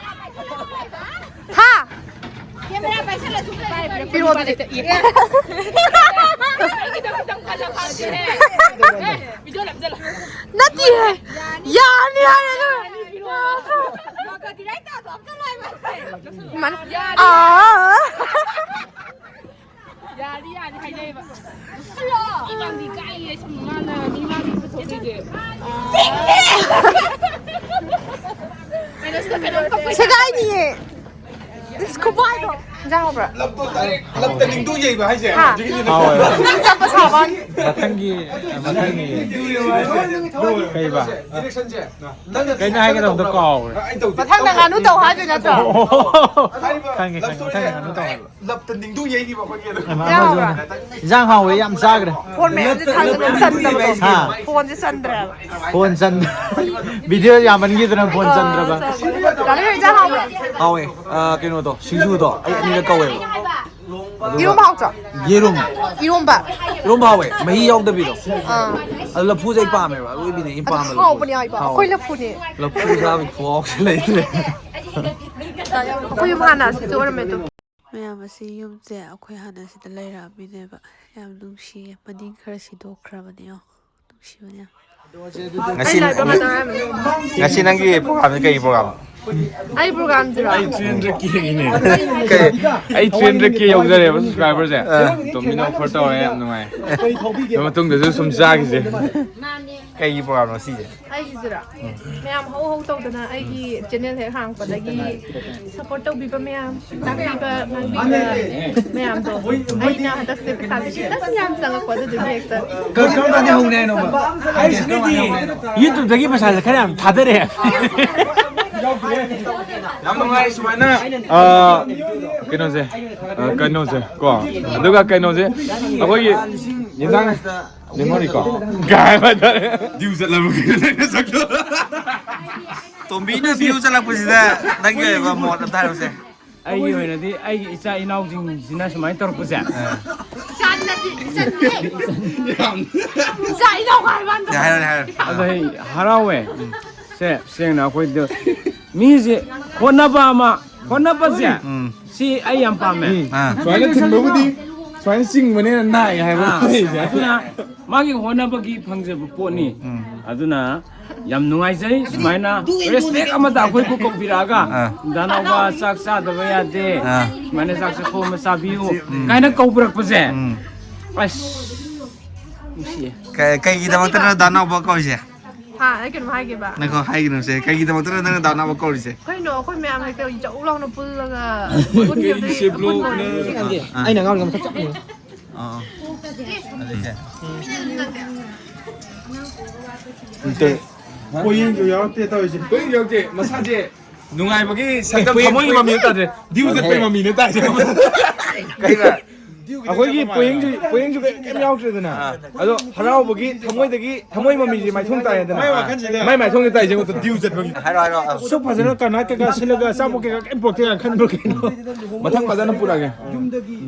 ꯍꯥ? ꯄꯤꯔꯛꯑꯣ ꯑꯗꯨꯗꯤ꯫ ꯅꯠꯇꯤꯌꯦ꯫ ꯌꯥꯅꯤ ꯍꯥꯏꯔꯦ ꯑꯗꯨ꯫ ꯏꯃꯥꯅ-, ꯑꯥ꯫ ꯌꯥꯅꯤ, ꯌꯥꯅꯤ ꯍꯥꯏꯅꯩꯕ꯫ ꯏꯃꯥꯡꯗꯤ ꯀꯥꯏꯌꯦ, ꯁꯨꯝ ꯃꯥꯅ ꯃꯤꯃꯥꯡꯗꯤ ꯄꯨꯊꯣꯛꯇꯣꯏꯁꯦ꯫ ꯀꯩꯅꯣ ꯁꯤꯗ ꯀꯩꯅꯣꯝ ꯀꯞꯄꯩ ꯁꯦꯒꯥꯏꯅꯤꯌꯦ꯫ ꯏꯁ, ꯈꯨꯕꯥꯏꯗꯣ꯫ ꯏꯟꯖꯥꯡ ꯍꯥꯎꯕ꯭ꯔꯥ? ꯂꯞꯇꯣ ꯗꯥꯏꯔꯦꯛ ꯂꯞꯇ ꯅꯤꯡꯗꯨ ꯌꯩꯕ ꯍꯥꯏꯁꯦ꯫ ꯍꯥ? ꯍꯧꯖꯤꯛꯀꯤꯗꯨꯅꯦ꯫ ꯍꯥꯎꯋꯦ꯫ ꯅꯪ ꯆꯠꯄ ꯁꯥꯕ ꯋꯥꯅꯤ꯫ ꯃꯊꯪꯒꯤ, ꯃꯊꯪꯒꯤ ꯀꯩꯕ? ꯗꯤꯔꯦꯛꯁꯟꯁꯦ꯫ ꯅꯪꯅ ꯀꯩꯅꯣ ꯍꯥꯏꯒꯗꯕꯗꯣ ꯇꯧꯕ꯭ꯔꯥ? ꯀꯥꯎꯈ꯭ꯔꯦ꯫ ꯑꯩ ꯇꯧꯗꯦ꯫ ꯃꯊꯪꯗ ꯉꯥꯅꯨ ꯇꯧ ꯍꯥꯏꯗꯣꯏ ꯅꯠꯇ꯭ꯔꯣ? ꯑꯣ, ꯍꯥꯏꯔꯤꯕ ꯈꯪꯉꯦ, ꯈꯪꯉꯦ꯫ ꯂꯞꯇꯣ ꯃꯊꯪꯗ ꯉꯥꯅꯨ ꯇꯧꯍꯜꯂꯣ꯫ ꯂꯞꯇ ꯅꯤꯡꯗꯨ ꯌꯩꯈꯤꯕ ꯑꯩꯈꯣꯏꯒꯤ ꯑꯗꯨ꯫ ꯏꯃꯥ, ꯌꯥꯎꯕ꯭ꯔꯥ? ꯏꯟꯖꯥꯡ ꯍꯥꯎꯋꯦ, ꯌꯥꯝ ꯆꯥꯈ꯭ꯔꯦ꯫ ꯐꯣꯟ ꯃꯌꯥꯝꯁꯦ ꯊꯥꯡꯗ ꯂꯣꯏ ꯆꯟꯗꯕꯗꯣ꯫ ꯍꯥ? ꯐꯣꯟꯁꯦ ꯆꯟꯗ꯭ꯔꯦꯕ꯫ ꯐꯣꯟ ꯆꯟ-, ꯚꯤꯗꯤꯑꯣ ꯌꯥꯝꯃꯟꯈꯤꯗꯅ ꯐꯣꯟ ꯆꯟꯗ꯭ꯔꯕ? ꯑꯥ, ꯆꯟꯗ꯭ꯔꯦ꯫ ꯗꯥ ꯂꯩꯃ, ꯏꯟꯖꯥꯡ ꯍꯥꯎꯕ꯭ꯔꯥ? ꯍꯥꯎꯋꯦ꯫ ꯑ, ꯀꯩꯅꯣꯗꯣ, ꯁꯤꯡꯖꯨꯗꯣ ꯑꯩ ꯑꯅꯤꯔꯛ ꯀꯧꯋꯦꯕ꯫ ꯑꯗꯨꯒ ꯏꯔꯣꯝꯕ ꯍꯥꯎꯇ꯭ꯔꯣ? ꯌꯦꯔꯨꯝ꯫ ꯏꯔꯣꯝꯕ꯫ ꯏꯔꯣꯝꯕ ꯍꯥꯎꯋꯦ, ꯃꯍꯤ ꯌꯥꯎꯗꯕꯤꯗꯣ꯫ ꯑꯥ꯫ ꯑꯗꯣ ꯂꯐꯨꯁꯦ ꯑꯩ ꯄꯥꯝꯃꯦꯕ, ꯑꯔꯣꯏꯕꯤꯅꯦ ꯑꯩꯅ ꯑꯗꯨ ꯄꯥꯝꯕ ꯍꯥꯎꯕꯅꯦ ꯂꯐꯨꯁꯦ꯫ ꯍꯥꯏꯕ꯫ ꯍꯥꯎꯋꯦ꯫ ꯑꯩꯈꯣꯏ ꯂꯐꯨꯅꯦ꯫ ꯂꯐꯨ ꯆꯥꯕꯒꯤ ꯈꯨꯍꯥꯎꯁꯦ ꯂꯩꯇ꯭ꯔꯦ꯫ ꯑꯩꯈꯣꯏ ꯌꯨꯝ ꯍꯥꯟꯅ ꯑꯁꯤꯗ ꯑꯣꯏꯔꯝꯃꯦ ꯑꯗꯨ꯫ ꯃꯌꯥꯝ ꯑꯁꯤ ꯌꯨꯝꯁꯦ ꯑꯩꯈꯣꯏ ꯍꯥꯟꯅ ꯁꯤꯗ ꯂꯩꯔꯛꯑꯝꯃꯤꯅꯦꯕ꯫ ꯌꯥꯝ ꯅꯨꯡꯁꯤꯌꯦ꯫ ꯃꯅꯤꯡ ꯈꯔ ꯁꯤꯗꯣꯛꯈ꯭ꯔꯕꯅꯦ ꯌꯦꯡꯉꯣ꯫ ꯅꯨꯡꯁꯤꯕꯅꯦ ꯌꯥꯝ꯫ ꯉꯁꯤ, ꯑꯩ live ꯑꯃ ꯇꯧꯔꯝꯃꯦ꯫ ꯉꯁꯤ ꯅꯪꯒꯤ ꯄ꯭ꯔꯣꯒ꯭ꯔꯥꯝꯁꯦ ꯀꯩ ꯄ꯭ꯔꯣꯒ꯭ꯔꯥꯝ? ꯑꯩ ꯄ꯭ꯔꯣꯒ꯭ꯔꯥꯝꯁꯤꯔꯣ? ꯑꯩ ꯇ꯭ꯔꯦꯟꯗ ꯀꯦꯡꯉꯤꯅꯦ꯫ ꯀꯩ? ꯑꯩ ꯇ꯭ꯔꯦꯟꯗ ꯀꯦ ꯌꯧꯖꯔꯦꯕ subscriberꯁꯦ꯫ ꯑꯥ꯫ ꯇꯣꯝꯕꯤꯅ offer ꯇꯧꯔꯦ, ꯌꯥꯝ ꯅꯨꯡꯉꯥꯏ꯫ ꯑꯗꯨ ꯃꯇꯨꯡꯗꯁꯨ ꯁꯨꯝ ꯆꯥꯈꯤꯁꯦ꯫ ꯀꯩꯒꯤ ꯄ꯭ꯔꯣꯒ꯭ꯔꯥꯝꯅꯣ ꯁꯤꯁꯦ? ꯑꯩꯒꯤꯁꯤꯔꯣ? ꯎꯝ꯫ ꯃꯌꯥꯝ ꯍꯧ ꯍꯧ ꯇꯧꯗꯅ ꯑꯩꯒꯤ channel ꯍꯦꯛ ꯍꯥꯡꯉꯛꯄꯗꯒꯤ support ꯇꯧꯕꯤꯕ ꯃꯌꯥꯝ, ꯇꯥꯛꯄꯤꯕ, ꯉꯥꯡꯕꯤꯕ ꯃꯌꯥꯝꯗꯣ꯫ ꯑꯩꯅ ꯍꯟꯗꯛꯁꯦ ꯄꯩꯁꯥꯁꯦ ꯈꯤꯇꯪ ꯌꯥꯝ ꯆꯪꯉꯛꯄ, ꯑꯗꯨꯗꯨꯒꯤ ꯍꯦꯛꯇ ꯀꯔꯝ ꯀꯥꯟꯗ ꯍꯧꯅꯤ ꯍꯥꯏꯅꯣꯕ? ꯑꯩꯁꯤꯅꯗꯤ YouTubeꯇꯒꯤ ꯄꯩꯁꯥꯁꯦ ꯈꯔ ꯌꯥꯝ ꯊꯥꯗꯔꯛꯑꯦ꯫ ꯌꯥꯝ ꯅꯨꯡꯉꯥꯏ ꯁꯨꯃꯥꯏꯅ, ꯑ, ꯀꯩꯅꯣꯁꯦ, ꯑ, ꯀꯩꯅꯣꯁꯦ ꯀꯣ, ꯑꯗꯨꯒ ꯀꯩꯅꯣꯁꯦ, ꯑꯩꯈꯣꯏꯒꯤ ꯌꯦꯟꯁꯥꯡ memory ꯀꯣ, ꯀꯥꯏ ꯍꯥꯏꯇꯥꯔꯦ꯫ Due ꯆꯠꯂꯕ ꯀꯩꯅꯣ ꯅꯪꯅ ꯁꯛꯇꯣ? ꯇꯣꯝꯕꯤꯅ due ꯆꯠꯂꯛꯄꯁꯤꯗ ꯅꯪꯒꯤ ꯑꯣꯏꯕ ꯃꯣꯠ ꯑꯝꯇ ꯍꯥꯏꯔꯛꯎꯁꯦ꯫ ꯑꯩꯒꯤ ꯑꯣꯏꯅꯗꯤ ꯑꯩꯒꯤ ꯏꯆꯥ ꯏꯅꯥꯎꯁꯤꯡꯁꯤꯅ ꯁꯨꯃꯥꯏꯅ ꯇꯧꯔꯛꯄꯁꯦ꯫ ꯏꯆꯥꯗꯤ ꯅꯠꯇꯦ, ꯏꯆꯟꯅꯦ꯫ ꯏꯆꯥ ꯏꯅꯥꯎ ꯍꯥꯏꯕ ꯋꯥꯅꯤ꯫ ꯌꯥ, ꯍꯥꯏꯔꯣꯅꯦ, ꯍꯥꯏꯔꯣꯅꯦ꯫ ꯑꯗꯣ ꯑꯩ ꯍꯔꯥꯎꯋꯦ꯫ ꯁꯦ, ꯁꯦꯡꯅ ꯑꯩꯈꯣꯏꯗ ꯃꯤꯁꯦ ꯍꯣꯠꯅꯕ ꯑꯃ, ꯍꯣꯠꯅꯕꯁꯦ, ꯎꯝ꯫ ꯁꯤ ꯑꯩ ꯌꯥꯝ ꯄꯥꯝꯃꯦ꯫ ꯎꯝ꯫ ꯑꯥ꯫ ꯁꯨꯃꯥꯏꯅ ꯊꯤꯟꯕꯕꯨꯗꯤ, ꯁꯨꯃꯥꯏꯅ ꯆꯤꯡꯕꯅꯦꯅ ꯅꯥꯏ ꯍꯥꯏꯕ ꯑꯥ, ꯂꯩꯁꯦ꯫ ꯑꯗꯨꯅ ꯃꯥꯒꯤ ꯍꯣꯠꯅꯕꯒꯤ ꯐꯪꯖꯕ ꯄꯣꯠꯅꯤ꯫ ꯎꯝ꯫ ꯑꯗꯨꯅ ꯌꯥꯝ ꯅꯨꯡꯉꯥꯏꯖꯩ꯫ ꯁꯨꯃꯥꯏꯅ respect ꯑꯃꯗ ꯑꯩꯈꯣꯏꯕꯨ ꯀꯧꯕꯤꯔꯛꯑꯒ, ꯑꯥ꯫ "ꯗꯥ ꯅꯥꯎꯕ, ꯆꯥꯛ ꯆꯥꯗꯕ ꯌꯥꯗꯦ꯫ ꯑꯥ꯫ ꯁꯨꯃꯥꯏꯅ ꯆꯥꯛ ꯆꯥꯛꯈꯣꯝ ꯑꯃ ꯆꯥꯕꯤꯌꯨ", ꯎꯝ꯫ ꯀꯥꯏꯅ ꯀꯧꯕꯤꯔꯛꯄꯁꯦ꯫ ꯎꯝ꯫ ꯑꯁ, ꯅꯨꯡꯁꯤꯌꯦ꯫ ꯀ-, ꯀꯩꯒꯤꯗꯃꯛꯇꯅꯣ ꯗꯥ ꯅꯥꯎꯕ ꯀꯧꯔꯤꯁꯦ? ꯍꯥ, ꯑꯩ ꯀꯩꯅꯣꯝ ꯍꯥꯏꯒꯦꯕ꯫ ꯅꯪ ꯍꯥꯏꯒꯤꯅꯣꯁꯦ, ꯀꯩꯒꯤꯗꯃꯛꯇꯅꯣ ꯅꯪꯅ ꯗꯥ ꯅꯥꯎꯕ ꯀꯧꯔꯤꯁꯦ? ꯀꯩꯅꯣ, ꯑꯩꯈꯣꯏ ꯃꯌꯥꯝ ꯍꯦꯛꯇ ꯖꯧ ꯂꯥꯎꯅ ꯄꯨꯜꯂꯒ ꯄꯨꯟꯈꯤꯕꯗꯒꯤ ꯀꯩꯁꯦ ꯕ꯭ꯂꯣꯛꯅ ꯄꯨꯟꯕ꯫ ꯑꯥ꯫ ꯑꯩꯅ ꯑꯉꯥꯡꯗꯣ ꯑꯝꯇ ꯆꯠꯂꯤꯉꯣ꯫ ꯑꯥ, ꯑꯥ꯫ ꯑꯗꯨꯗꯤ ꯁꯦ꯫ ꯄꯣꯌꯦꯡꯁꯨ ꯌꯥꯎꯔꯛꯇꯦ ꯇꯧꯔꯤꯁꯦ꯫ ꯄꯣꯌꯦꯡ ꯌꯥꯎꯔꯛꯇꯦ꯫ ꯃꯁꯥꯁꯦ ꯅꯨꯡꯉꯥꯏꯕꯒꯤ ꯁꯛꯇꯝ, ꯄꯣꯌꯦꯡ, ꯊꯃꯣꯏꯒꯤ ꯃꯃꯤ ꯅꯠꯇ꯭ꯔꯦ꯫ ꯗ꯭ꯌꯨ ꯆꯠꯄꯩ ꯃꯃꯤꯅꯦ ꯇꯥꯏꯁꯦ꯫ ꯀꯩꯕ? ꯑꯩꯈꯣꯏꯒꯤ ꯄꯣꯌꯦꯡꯁꯨ, ꯄꯣꯌꯦꯡꯁꯨ ꯀꯩꯝ ꯌꯥꯎꯗ꯭ꯔꯦꯗꯅ꯫ ꯑꯥ꯫ ꯑꯗꯣ ꯍꯔꯥꯎꯕꯒꯤ ꯊꯃꯣꯏꯗꯒꯤ, ꯊꯃꯣꯏ ꯃꯃꯤꯁꯦ ꯃꯥꯏꯊꯣꯡ ꯇꯥꯏꯌꯦꯗꯅ꯫ ꯃꯥꯏ ꯋꯥꯈꯜꯁꯤꯗ꯫ ꯃꯥꯏ ꯃꯥꯏꯊꯣꯡꯗ ꯇꯥꯏꯁꯦ ꯌꯦꯡꯉꯣ, ꯗ꯭ꯌꯨ ꯆꯠꯄꯒꯤ꯫ ꯍꯥꯏꯔꯣ, ꯍꯥꯏꯔꯣ, ꯑꯥ꯫ ꯁꯨꯛ ꯐꯖꯅ ꯀꯔꯅꯥꯠ ꯀꯩꯀꯥ ꯁꯤꯜꯂꯒ ꯑꯆꯥꯄꯣꯠ ꯀꯩꯀꯥ ꯀꯩꯝ ꯄꯨꯔꯛꯇꯦ ꯀꯥꯏꯅ ꯈꯟꯕ꯭ꯔꯣ ꯀꯩꯅꯣ? ꯃꯊꯪ ꯐꯖꯅ ꯄꯨꯔꯛꯑꯒꯦ꯫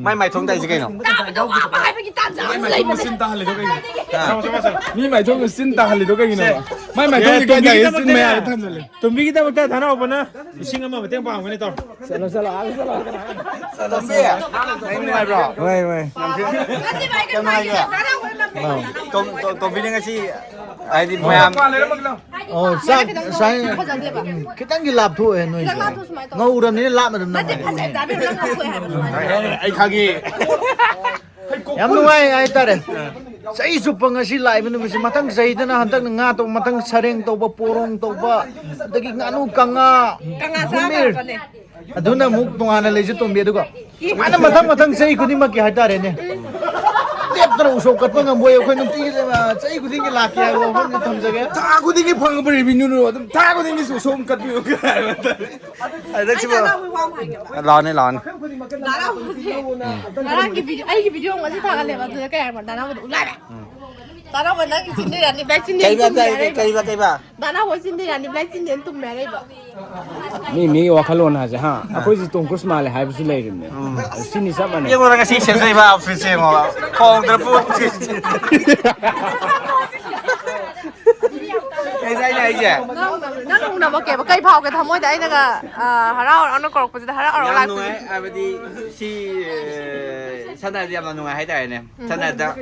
ꯃꯥꯏ ꯃꯥꯏꯊꯣꯡ ꯇꯥꯏꯁꯦ ꯀꯩꯅꯣ? ꯇꯥꯕ ꯉꯝꯕ ꯍꯥꯏꯕꯒꯤ ꯇꯥꯟꯖꯥ ꯑꯃꯁꯨ ꯂꯩꯕꯅꯦ꯫ ꯃꯥꯏꯊꯣꯡꯗ ꯁꯤꯟ ꯇꯥꯍꯜꯂꯤꯗꯣ ꯀꯩꯒꯤꯅꯣ? ꯍꯥ? ꯃꯤ ꯃꯥꯏꯊꯣꯡꯗ ꯁꯤꯟ ꯇꯥꯍꯜꯂꯤꯗꯣ ꯀꯩꯒꯤꯅꯣ? ꯁꯦ꯫ ꯃꯥꯏ ꯃꯥꯏꯊꯣꯡꯗ ꯀꯥꯏ ꯇꯥꯏ? ꯁꯤꯟ ꯃꯌꯥꯗ ꯊꯝꯖꯜꯂꯦ꯫ ꯇꯣꯝꯕꯤꯒꯤꯗꯃꯛꯇ ꯙꯅꯥꯎꯕꯅ ꯂꯤꯁꯤꯡ ꯑꯃ ꯃꯇꯦꯡ ꯄꯥꯡꯒꯅꯤ ꯇꯧ꯫ ꯆꯠꯂꯣ, ꯆꯠꯂꯣ, ꯑꯥꯗ ꯆꯠꯂꯣ꯫ ꯇꯣꯝꯕꯤ, ꯅꯪ ꯅꯨꯡꯉꯥꯏꯕ꯭ꯔꯣ? ꯍꯣꯏ, ꯍꯣꯏ꯫ ꯌꯥꯝ ꯅꯨꯡꯉꯥꯏꯕ꯭ꯔꯣ? ꯇꯣꯝ-, ꯇꯣꯝꯕꯤꯅ ꯉꯁꯤ ꯍꯥꯏꯗꯤ ꯃꯌꯥꯝ ꯑꯣ, ꯆꯥꯛ ꯉꯁꯥꯏ ꯈꯤꯇꯪꯗꯤ ꯂꯥꯞꯊꯣꯛꯑꯦ ꯅꯣꯏꯁꯦ꯫ ꯉꯧꯔꯕꯅꯤꯅ ꯂꯥꯞꯅ ꯑꯗꯨꯝ ꯅꯝꯃꯦ꯫ ꯑꯩ ꯈꯪꯉꯤ꯫ ꯌꯥꯝ ꯅꯨꯡꯉꯥꯏ ꯍꯥꯏꯇꯥꯔꯦ꯫ ꯆꯍꯤ ꯆꯨꯞꯄ ꯉꯁꯤ ꯂꯥꯛꯏꯕ ꯅꯨꯃꯤꯠꯁꯦ, ꯃꯊꯪ ꯆꯍꯤꯗꯅ ꯍꯟꯗꯛꯅ ꯉꯥ ꯇꯧꯕ, ꯃꯊꯪ ꯁꯔꯦꯡ ꯇꯧꯕ, ꯄꯣꯔꯣꯝ ꯇꯧꯕ, ꯑꯗꯒꯤ ꯉꯥꯅꯨ ꯀꯪꯉꯥ, ꯀꯪꯉꯥ ꯆꯥ ꯒꯨꯃꯤꯔ꯫ ꯇꯧꯔꯛꯄꯅꯦ꯫ ꯑꯗꯨꯅ ꯑꯃꯨꯛ ꯇꯣꯉꯥꯟꯅ ꯂꯩꯖ ꯇꯣꯝꯕꯤ꯫ ꯑꯗꯨꯒ ꯁꯨꯃꯥꯏꯅ ꯃꯊꯪ ꯃꯊꯪ ꯆꯍꯤ ꯈꯨꯗꯤꯡꯃꯛꯀꯤ ꯍꯥꯏꯇꯥꯔꯦꯅꯦ, ꯂꯦꯞꯇꯅ ꯎꯁꯣꯞ ꯀꯠꯄ ꯉꯝꯕꯣꯏ ꯑꯩꯈꯣꯏ ꯅꯨꯡꯇꯤꯒꯤ, ꯑ, ꯆꯍꯤ ꯈꯨꯗꯤꯡꯒꯤ ꯂꯥꯛꯀꯦ ꯍꯥꯏꯕ ꯋꯥꯐꯝꯁꯤ ꯊꯝꯖꯒꯦ꯫ ꯊꯥ ꯈꯨꯗꯤꯡꯒꯤ ꯐꯪꯕ revenue ꯅꯣ ꯑꯗꯨꯝ ꯊꯥ ꯈꯨꯗꯤꯡꯒꯤ ꯎꯁꯣꯞ ꯀꯠꯄꯤꯌꯨ ꯍꯥꯏꯕ ꯍꯥꯏꯇꯥꯔꯦ꯫ ꯑꯗ ꯑꯩ ꯁꯤꯕꯨ ꯗꯥ ꯅꯥꯎꯕꯒꯤ ꯋꯥ ꯑꯃ ꯍꯥꯏꯒꯦꯕ꯫ ꯂꯥꯛꯑꯣꯅꯦ, ꯂꯥꯛꯑꯣꯅꯦ꯫ ꯗꯥ ꯅꯥꯎꯕꯁꯦ ꯉꯔꯥꯡꯒꯤ video, ꯑꯩꯒꯤ video ꯑꯃ ꯉꯁꯤ ꯊꯥꯒꯠꯂꯦꯕ, ꯑꯗꯨꯗ ꯀꯩ ꯍꯥꯏꯕ? ꯗꯥ ꯅꯥꯎꯕꯗ ꯎꯠꯂꯦ ꯍꯥꯏꯕ꯫ ꯗꯥ ꯅꯥꯎꯕ ꯅꯪꯒꯤ ꯆꯤꯟꯗ ꯌꯥꯅꯤ, black ꯆꯤꯟꯗ ꯀꯩꯕ, ꯇꯨꯝꯃꯦ ꯀꯩ-, ꯍꯥꯏꯔꯛꯏꯕ꯫ ꯀꯩꯕ, ꯀꯩꯕ? ꯗꯥ ꯅꯥꯎꯕ ꯆꯤꯟꯗ ꯌꯥꯅꯤ, black ꯆꯤꯟꯗ ꯇꯨꯝꯃꯦ ꯍꯥꯏꯔꯛꯏꯕ꯫ ꯃꯤ ꯃꯤꯒꯤ ꯋꯥꯈꯜꯂꯣꯟ ꯍꯥꯏꯁꯦ, ꯍꯥ? ꯑꯩꯈꯣꯏꯁꯦ ꯇꯣꯝ ꯀ꯭ꯔꯨꯁ ꯃꯥꯜꯂꯦ ꯍꯥꯏꯕꯁꯨ ꯂꯩꯔꯤꯕꯅꯦ꯫ ꯎꯝ꯫ ꯁꯤꯅꯤ ꯆꯞ ꯃꯥꯟꯅꯩ꯫ ꯌꯦꯡꯉꯣ, ꯉꯁꯤ ꯁꯦꯝꯖꯩꯕ outfit ꯁꯦ ꯌꯦꯡꯉꯣ꯫ ꯈꯣꯡꯗ꯭ꯔ ꯄꯨ-, ꯀꯩꯅꯣ ꯑꯩꯅ ꯍꯥꯏꯁꯦ? ꯅꯪ, ꯅꯪ ꯎꯅꯕ ꯀꯩꯕ? ꯀꯩ ꯐꯥꯎꯒꯦ ꯊꯃꯣꯏꯗ? ꯑꯩꯅꯒ, ꯑ, ꯍꯔꯥꯎ ꯍꯔꯥꯎꯅ ꯀꯧꯔꯛꯄꯁꯤꯗ ꯍꯔꯥꯎ ꯍꯔꯥꯎ ꯌꯥꯝ ꯂꯥꯛꯄꯁꯤꯗ꯫ ꯅꯨꯡꯉꯥꯏ, ꯍꯥꯏꯕꯗꯤ ꯁꯤ, ꯑ, ꯁꯝꯅ ꯍꯥꯏꯔꯕꯗ ꯌꯥꯝꯅ ꯅꯨꯡꯉꯥꯏ ꯍꯥꯏꯇꯥꯔꯦꯅꯦ꯫ ꯎꯝ꯫ ꯁꯝꯅ ꯍꯥꯏꯔꯕꯗ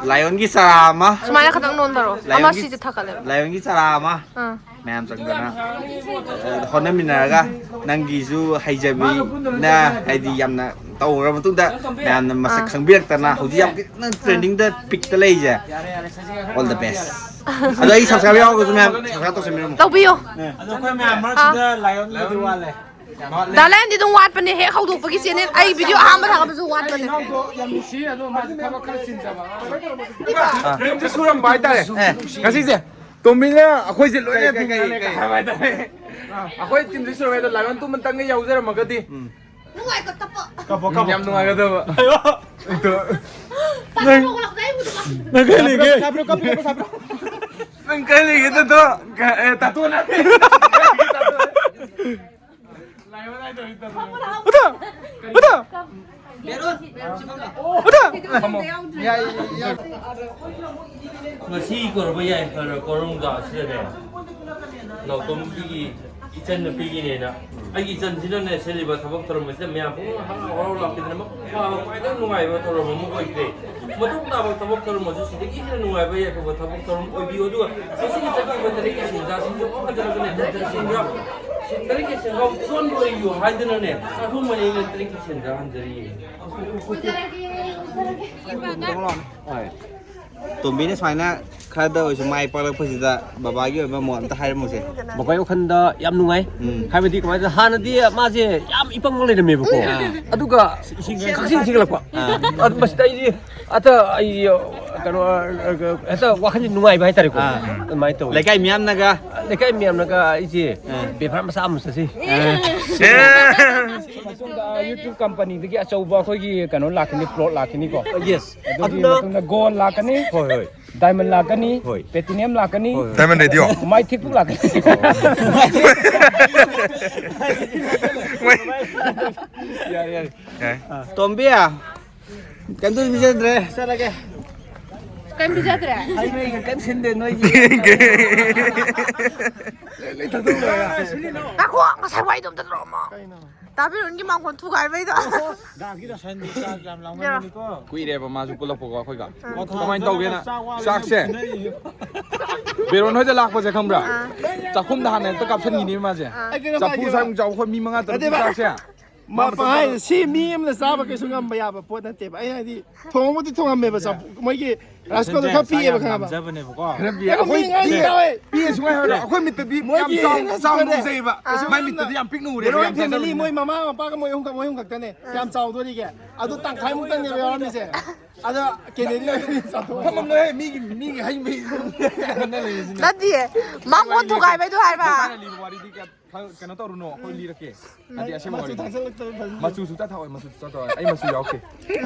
ꯂꯥꯏꯑꯣꯟꯒꯤ ꯆꯔꯥ ꯑꯃ꯫ ꯁꯨꯃꯥꯏꯅ ꯈꯇꯪ ꯅꯣꯟꯊꯔꯛꯑꯣ꯫ ꯑꯃ ꯂꯥꯏꯑꯣꯟꯒꯤ, ꯁꯤꯁꯦ ꯊꯥꯒꯠꯂꯦꯕ꯫ ꯂꯥꯏꯑꯣꯟꯒꯤ ꯆꯔꯥ ꯑꯃ꯫ ꯑꯥ꯫ ꯃꯌꯥꯝ ꯆꯪꯗꯅ, ꯑ, ꯍꯣꯠꯅꯃꯤꯟꯅꯔꯒ, ꯅꯪꯒꯤꯁꯨ ꯍꯩꯖꯕꯤꯅ, ꯍꯥꯏꯗꯤ, ꯌꯥꯝꯅ ꯇꯧꯈ꯭ꯔ ꯃꯇꯨꯡꯗ ꯃꯌꯥꯝꯅ ꯃꯁꯛ ꯑꯥ꯫ ꯈꯪꯕꯤꯔꯛꯇꯅ, ꯍꯧꯖꯤꯛ ꯌꯥꯝ ꯀꯟꯅ trending ꯗ ꯄꯤꯛꯇ ꯂꯩꯔꯤꯁꯦ꯫ All the best꯫ ꯑꯗꯣ ꯑꯩ subscribe ꯌꯥꯎꯔꯒꯁꯨ ꯃꯌꯥꯝ subscribe ꯇꯧꯁꯟꯕꯤꯔꯝꯃꯣ꯫ ꯇꯧꯕꯤꯌꯣ꯫ ꯑꯗꯣ ꯑꯩꯈꯣꯏ ꯃꯌꯥꯝ ꯃꯔꯛꯁꯤꯗ ꯑꯥ꯫ ꯂꯥꯏꯑꯣꯟꯒꯤꯗꯤ ꯋꯥꯠꯂꯦ꯫ ꯗꯥ ꯂꯥꯏꯑꯣꯟꯗꯤ ꯑꯗꯨꯝ ꯋꯥꯠꯄꯅꯦ, ꯍꯦꯛ ꯍꯧꯗꯣꯛꯄꯒꯤ channel, ꯑꯩ video ꯑꯍꯥꯟꯕ ꯊꯥꯒꯠꯄꯁꯨ ꯋꯥꯠꯄꯅꯦ꯫ ꯏꯅꯥꯎꯗꯣ ꯌꯥꯝ ꯅꯨꯡꯁꯤ, ꯑꯗꯣ ꯃꯥꯁꯦ ꯊꯕꯛ ꯈꯔ ꯆꯤꯟꯖꯕ꯫ ꯑꯥ꯫ Dream ꯁꯦ ꯁꯨꯔꯝꯕ ꯍꯥꯏꯇꯥꯔꯦ꯫ ꯑꯦ꯫ ꯉꯁꯤꯁꯦ ꯇꯣꯝꯕꯤꯅ ꯑꯩꯈꯣꯏꯁꯦ ꯂꯣꯏꯅ ꯀꯩ, ꯀꯩ, ꯊꯤꯡꯖꯤꯜꯂꯦ ꯀꯩ? ꯍꯥꯏꯕ ꯍꯥꯏꯇꯥꯔꯦ꯫ ꯑꯩꯈꯣꯏ team ꯁꯦ ꯁꯨꯔꯝꯃꯦ, ꯑꯗꯣ ꯂꯥꯏꯑꯣꯟ ꯇꯨꯝꯕꯇꯪꯒ ꯌꯥꯎꯖꯔꯝꯃꯒꯗꯤ꯫ ꯎꯝ꯫ ꯅꯨꯡꯉꯥꯏꯀꯣ, ꯀꯞꯄꯣ꯫ ꯀꯞꯄꯣ, ꯀꯞꯄꯣ꯫ ꯌꯥꯝ ꯅꯨꯡꯉꯥꯏꯒꯗꯕ꯫ ꯑꯗꯣ ꯅꯪ, ꯅꯪ ꯀꯩ ꯂꯩꯒꯦ? ꯀꯞꯄ꯭ꯔꯣ, ꯀꯞꯄ꯭ꯔꯣ, ꯀꯞꯄ꯭ꯔꯣ, ꯀꯞꯄ꯭ꯔꯣ꯫ ꯅꯪ ꯀꯩ ꯂꯩꯒꯦ, ꯇꯥꯇꯣ? ꯀ-, ꯑꯦ, ꯇꯥꯇꯣ ꯅꯠꯇꯦ꯫ ꯎꯗ! ꯎꯗ! ꯎꯗ! ꯉꯁꯤ ꯀꯧꯔꯕ ꯌꯥꯏꯐꯔ ꯀꯣꯔꯧꯗ ꯑꯁꯤꯗꯅꯦ, ꯅꯥꯎꯇꯣꯝꯒꯤ ꯏꯆꯟ ꯅꯨꯄꯤꯒꯤꯅꯦꯅ, ꯑꯩꯒꯤ ꯏꯆꯟꯁꯤꯅꯅꯦ ꯁꯤꯜꯂꯤꯕ ꯊꯕꯛ ꯊꯧꯔꯝ ꯑꯁꯤꯗ ꯃꯌꯥꯝ ꯄꯨꯝꯅꯃꯛ ꯍꯔꯥꯎ ꯍꯔꯥꯎ ꯂꯥꯛꯄꯤꯗꯅ ꯃꯄꯨꯡ ꯐꯥꯕ ꯈ꯭ꯋꯥꯏꯗꯒꯤ ꯅꯨꯡꯉꯥꯏꯕ ꯊꯧꯔꯝ ꯑꯃ ꯑꯣꯏꯈ꯭ꯔꯦ꯫ ꯃꯇꯨꯡ ꯇꯥꯕ ꯊꯕꯛ ꯊꯧꯔꯝ ꯑꯁꯤ ꯁꯤꯗꯒꯤ ꯍꯦꯟꯅ ꯅꯨꯡꯉꯥꯏꯕ ꯌꯥꯏꯐꯕ ꯊꯕꯛ ꯊꯧꯔꯝ ꯑꯣꯏꯕꯤꯌꯨ꯫ ꯑꯗꯨꯒ ꯃꯁꯤꯒꯤ ꯆꯠꯈꯤꯕ ꯇꯔꯦꯠꯀꯤ ꯁꯦꯟꯖꯥꯁꯤꯡꯁꯨ ꯑꯃꯨꯛ ꯍꯟꯖꯤꯜꯂꯒꯅꯦ ꯇꯔꯦꯠꯀꯤ ꯁꯦꯟꯖꯥ, ꯇꯔꯦꯠꯀꯤ ꯁꯦꯟꯖꯥ ꯆꯣꯟꯕ ꯑꯣꯏꯌꯨ ꯍꯥꯏꯗꯨꯅꯅꯦ ꯆꯥꯛꯊꯣꯡ ꯃꯅꯤꯡꯗ ꯇꯔꯦꯠꯀꯤ ꯁꯦꯟꯖꯥ ꯍꯟꯖꯔꯤꯌꯦ꯫ ꯍꯣꯏ꯫ ꯇꯣꯝꯕꯤꯅ ꯁꯨꯃꯥꯏꯅ ꯈꯔꯗ ꯑꯣꯏꯔꯁꯨ ꯃꯥꯏ ꯄꯥꯛꯂꯛꯄꯁꯤꯗ ꯕꯕꯥꯒꯤ ꯑꯣꯏꯕ ꯃꯣꯠ ꯑꯝꯇ ꯍꯥꯏꯔꯝꯃꯨꯁꯦ꯫ ꯕꯕꯥꯒꯤ ꯋꯥꯈꯜꯗ ꯌꯥꯝ ꯅꯨꯡꯉꯥꯏ꯫ ꯎꯝ꯫ ꯍꯥꯏꯕꯗꯤ ꯀꯃꯥꯏꯅ ꯇꯧ-, ꯍꯥꯟꯅꯗꯤ ꯃꯥꯁꯦ ꯌꯥꯝ ꯏꯄꯪ ꯄꯪ ꯂꯩꯔꯝꯃꯦꯕꯀꯣ꯫ ꯑꯥ꯫ ꯑꯗꯨꯒ ꯀꯛꯆꯤꯡ ꯆꯤꯡꯈꯠꯂꯛꯄ꯫ ꯑꯥ꯫ ꯑꯗꯨ ꯃꯁꯤꯗ ꯑꯩꯗꯤ ꯑꯇ-, ꯑꯩ, ꯀꯩꯅꯣ, ꯍꯦꯛꯇ ꯋꯥꯈꯜꯁꯦ ꯅꯨꯡꯉꯥꯏꯕ ꯍꯥꯏꯇꯥꯔꯦꯀꯣ꯫ ꯑꯥ꯫ ꯑꯗꯨꯃꯥꯏꯅ ꯇꯧꯋꯦ꯫ ꯂꯩꯀꯥꯏ ꯃꯤꯌꯥꯝꯅꯒ꯫ ꯂꯩꯀꯥꯏ ꯃꯤꯌꯥꯝꯅꯒ ꯑꯩꯁꯦ ꯑꯥ꯫ ꯕꯦꯐꯥꯔ ꯃꯆꯥ ꯑꯃ ꯆꯠꯁꯤ꯫ ꯑꯥ꯫ ꯃꯇꯨꯡꯗ, ꯑ, YouTube company ꯗꯒꯤ ꯑꯆꯧꯕ ꯑꯩꯈꯣꯏꯒꯤ ꯀꯩꯅꯣ ꯂꯥꯛꯀꯅꯤ, plot ꯂꯥꯛꯀꯅꯤꯀꯣ꯫ Yes꯫ ꯑꯗꯨꯒꯤ ꯑꯗꯨꯅ ꯃꯇꯨꯡꯗ gold ꯂꯥꯛꯀꯅꯤ, ꯍꯣꯏ, ꯍꯣꯏ꯫ Diamond ꯂꯥꯛꯀꯅꯤ, ꯍꯣꯏ꯫ Platinum ꯂꯥꯛꯀꯅꯤ, ꯍꯣꯏ, ꯍꯣꯏ꯫ Diamond Radio꯫ ꯃꯥꯏ ꯊꯤꯛꯄꯨ ꯂꯥꯛꯀꯅꯤ꯫ ꯌꯥꯔꯦ, ꯌꯥꯔꯦ꯫ ꯌꯥꯔꯦ꯫ ꯇꯣꯝꯕꯤ, ꯀꯩꯝꯇ ꯄꯤꯖꯗ꯭ꯔꯦ, ꯆꯠꯂꯒꯦ꯫ ꯀꯩꯝ ꯄꯤꯖꯗ꯭ꯔꯦ? ꯍꯩ ꯃꯍꯤꯒ ꯀꯩꯝ ꯁꯤꯟꯗꯦ ꯅꯣꯏꯒꯤ꯫ ꯂꯣꯏ ꯊꯛꯇꯣꯛꯈ꯭ꯔꯦ꯫ ꯉꯥꯏꯈꯣ, ꯉꯁꯥꯏ ꯋꯥꯏꯗꯣ ꯑꯝꯇ ꯇꯧꯔꯛꯑꯝꯃꯣ꯫ ꯇꯥꯕꯤꯔꯣꯟꯒꯤ ꯃꯥꯡꯒꯣꯟ ꯊꯨꯒꯥꯏꯕꯩꯗꯣ꯫ ꯁꯟꯗꯤ ꯆꯥꯛ ꯌꯥꯝ ꯂꯥꯝꯒꯟꯕꯅꯤꯀꯣ꯫ ꯀꯨꯏꯔꯦꯕ ꯃꯥꯁꯨ ꯄꯨꯜꯂꯛꯄꯀꯣ ꯑꯩꯈꯣꯏꯒ꯫ ꯀꯃꯥꯏꯅ ꯇꯧꯒꯦꯅ ꯆꯥꯛꯁꯦ ꯕꯦꯔꯣꯟ ꯍꯣꯏꯗ ꯂꯥꯛꯄꯁꯦ ꯈꯪꯕ꯭ꯔꯥ? ꯑꯥ꯫ ꯆꯥꯛꯈꯨꯝꯗ ꯍꯥꯟꯅ ꯍꯦꯛꯇ ꯀꯥꯞꯁꯟꯈꯤꯅꯦꯕ ꯃꯥꯁꯦ꯫ ꯑꯥ꯫ ꯆꯐꯨ ꯁꯥꯏꯃꯨꯛ ꯆꯥꯎꯕ ꯑꯩꯈꯣꯏ ꯃꯤ ꯃꯉꯥ ꯇꯔꯨꯛꯀꯤ ꯅꯠꯇꯦꯕ꯫ ꯆꯥꯛꯁꯦ꯫ ꯃꯥ ꯄꯪꯍꯥꯏ ꯁꯤ ꯃꯤ ꯑꯃꯅ ꯆꯥꯕ ꯀꯩꯁꯨ ꯉꯝꯕ ꯌꯥꯕ ꯄꯣꯠ ꯅꯠꯇꯦꯕ꯫ ꯑꯩꯅ ꯍꯥꯏꯗꯤ ꯊꯣꯡꯕꯨꯗꯤ ꯊꯣꯡꯉꯝꯃꯦꯕ꯫ ꯆꯐꯨ ꯃꯣꯏꯒꯤ ꯔꯥꯏꯁ ꯀꯨꯀꯔꯗꯣ ꯈꯔ ꯄꯤꯛꯑꯦꯕ ꯈꯪꯉꯕ꯫ ꯈꯔ ꯄꯤꯛꯑꯦ꯫ ꯑꯗꯨ ꯑꯩꯈꯣꯏ ꯃꯤ ꯉꯥꯏ ꯄꯤꯛꯑꯦ꯫ ꯌꯥꯎꯋꯦ꯫ ꯄꯤꯛꯑꯦ ꯁꯨꯡꯍꯥꯏ ꯍꯥꯏꯔꯣꯏ꯫ ꯑꯩꯈꯣꯏ ꯃꯤꯠꯇꯗꯤ ꯌꯥꯝ ꯃꯣꯏꯒꯤ ꯆꯥꯎ-, ꯔꯥꯏꯁ ꯆꯥꯎꯅ ꯀꯨꯀꯔꯗꯣ ꯎꯖꯩꯕ꯫ ꯀꯩꯁꯨ ꯃꯥꯏ ꯌꯥꯝꯅ ꯃꯤꯠꯇꯗꯤ ꯌꯥꯝ ꯄꯤꯛꯅ ꯎꯔꯦꯕ, ꯍꯦꯔꯣꯏꯟ ꯌꯥꯝ ꯐꯦꯃꯤꯂꯤ ꯆꯥꯎꯖꯕꯅꯤ꯫ ꯃꯣꯏ ꯃꯃꯥ ꯃꯄꯥꯒ ꯃꯣꯏ ꯑꯍꯨꯝꯈꯛ, ꯃꯣꯏ ꯑꯍꯨꯝꯈꯛꯇꯅꯦ꯫ ꯀꯌꯥꯝ ꯆꯥꯎꯗꯣꯔꯤꯒꯦ? ꯑꯗꯨ ꯇꯪꯈꯥꯏꯃꯨꯛꯇꯪꯅꯦꯕ ꯌꯥꯎꯔꯝꯃꯤꯁꯦ꯫ ꯑꯗꯣ ꯀꯦꯅꯦꯗꯤ ꯆꯥꯊꯣꯛꯑꯣ꯫ ꯐꯝꯃꯝꯂꯣꯏꯍꯦ, ꯃꯤꯒꯤ, ꯃꯤꯒꯤ ꯍꯩ ꯃꯍꯤ ꯁꯨꯝ ꯂꯩꯔꯤꯁꯤꯅ꯫ ꯅꯠꯇꯤꯌꯦ, ꯃꯥꯡꯒꯣꯟ ꯊꯨꯒꯥꯏꯕꯩꯗꯣ ꯍꯥꯏꯕ꯫ ꯃꯁꯥꯅ ꯂꯤꯕ ꯋꯥꯔꯤꯗꯤ ꯀꯌꯥ ꯈꯪ-, ꯀꯩꯅꯣ ꯇꯧꯔꯨꯅꯣ, ꯑꯩꯈꯣꯏ ꯂꯤꯔꯛꯀꯦ꯫ ꯍꯥꯏꯗꯤ ꯑꯁꯦꯡꯕ ꯃꯆꯨ ꯋꯥꯔꯤꯗꯣ꯫ ꯊꯥꯛꯆꯜꯂꯛꯇꯕ ꯐꯖꯅ꯫ ꯃꯆꯨ ꯁꯨꯡꯊꯥꯛ ꯊꯥꯛꯑꯣꯏ, ꯃꯆꯨ ꯁꯨꯡꯊꯥꯛ ꯊꯥꯛꯑꯣꯏ꯫ ꯑꯩ ꯃꯆꯨ ꯌꯥꯎꯗꯦ꯫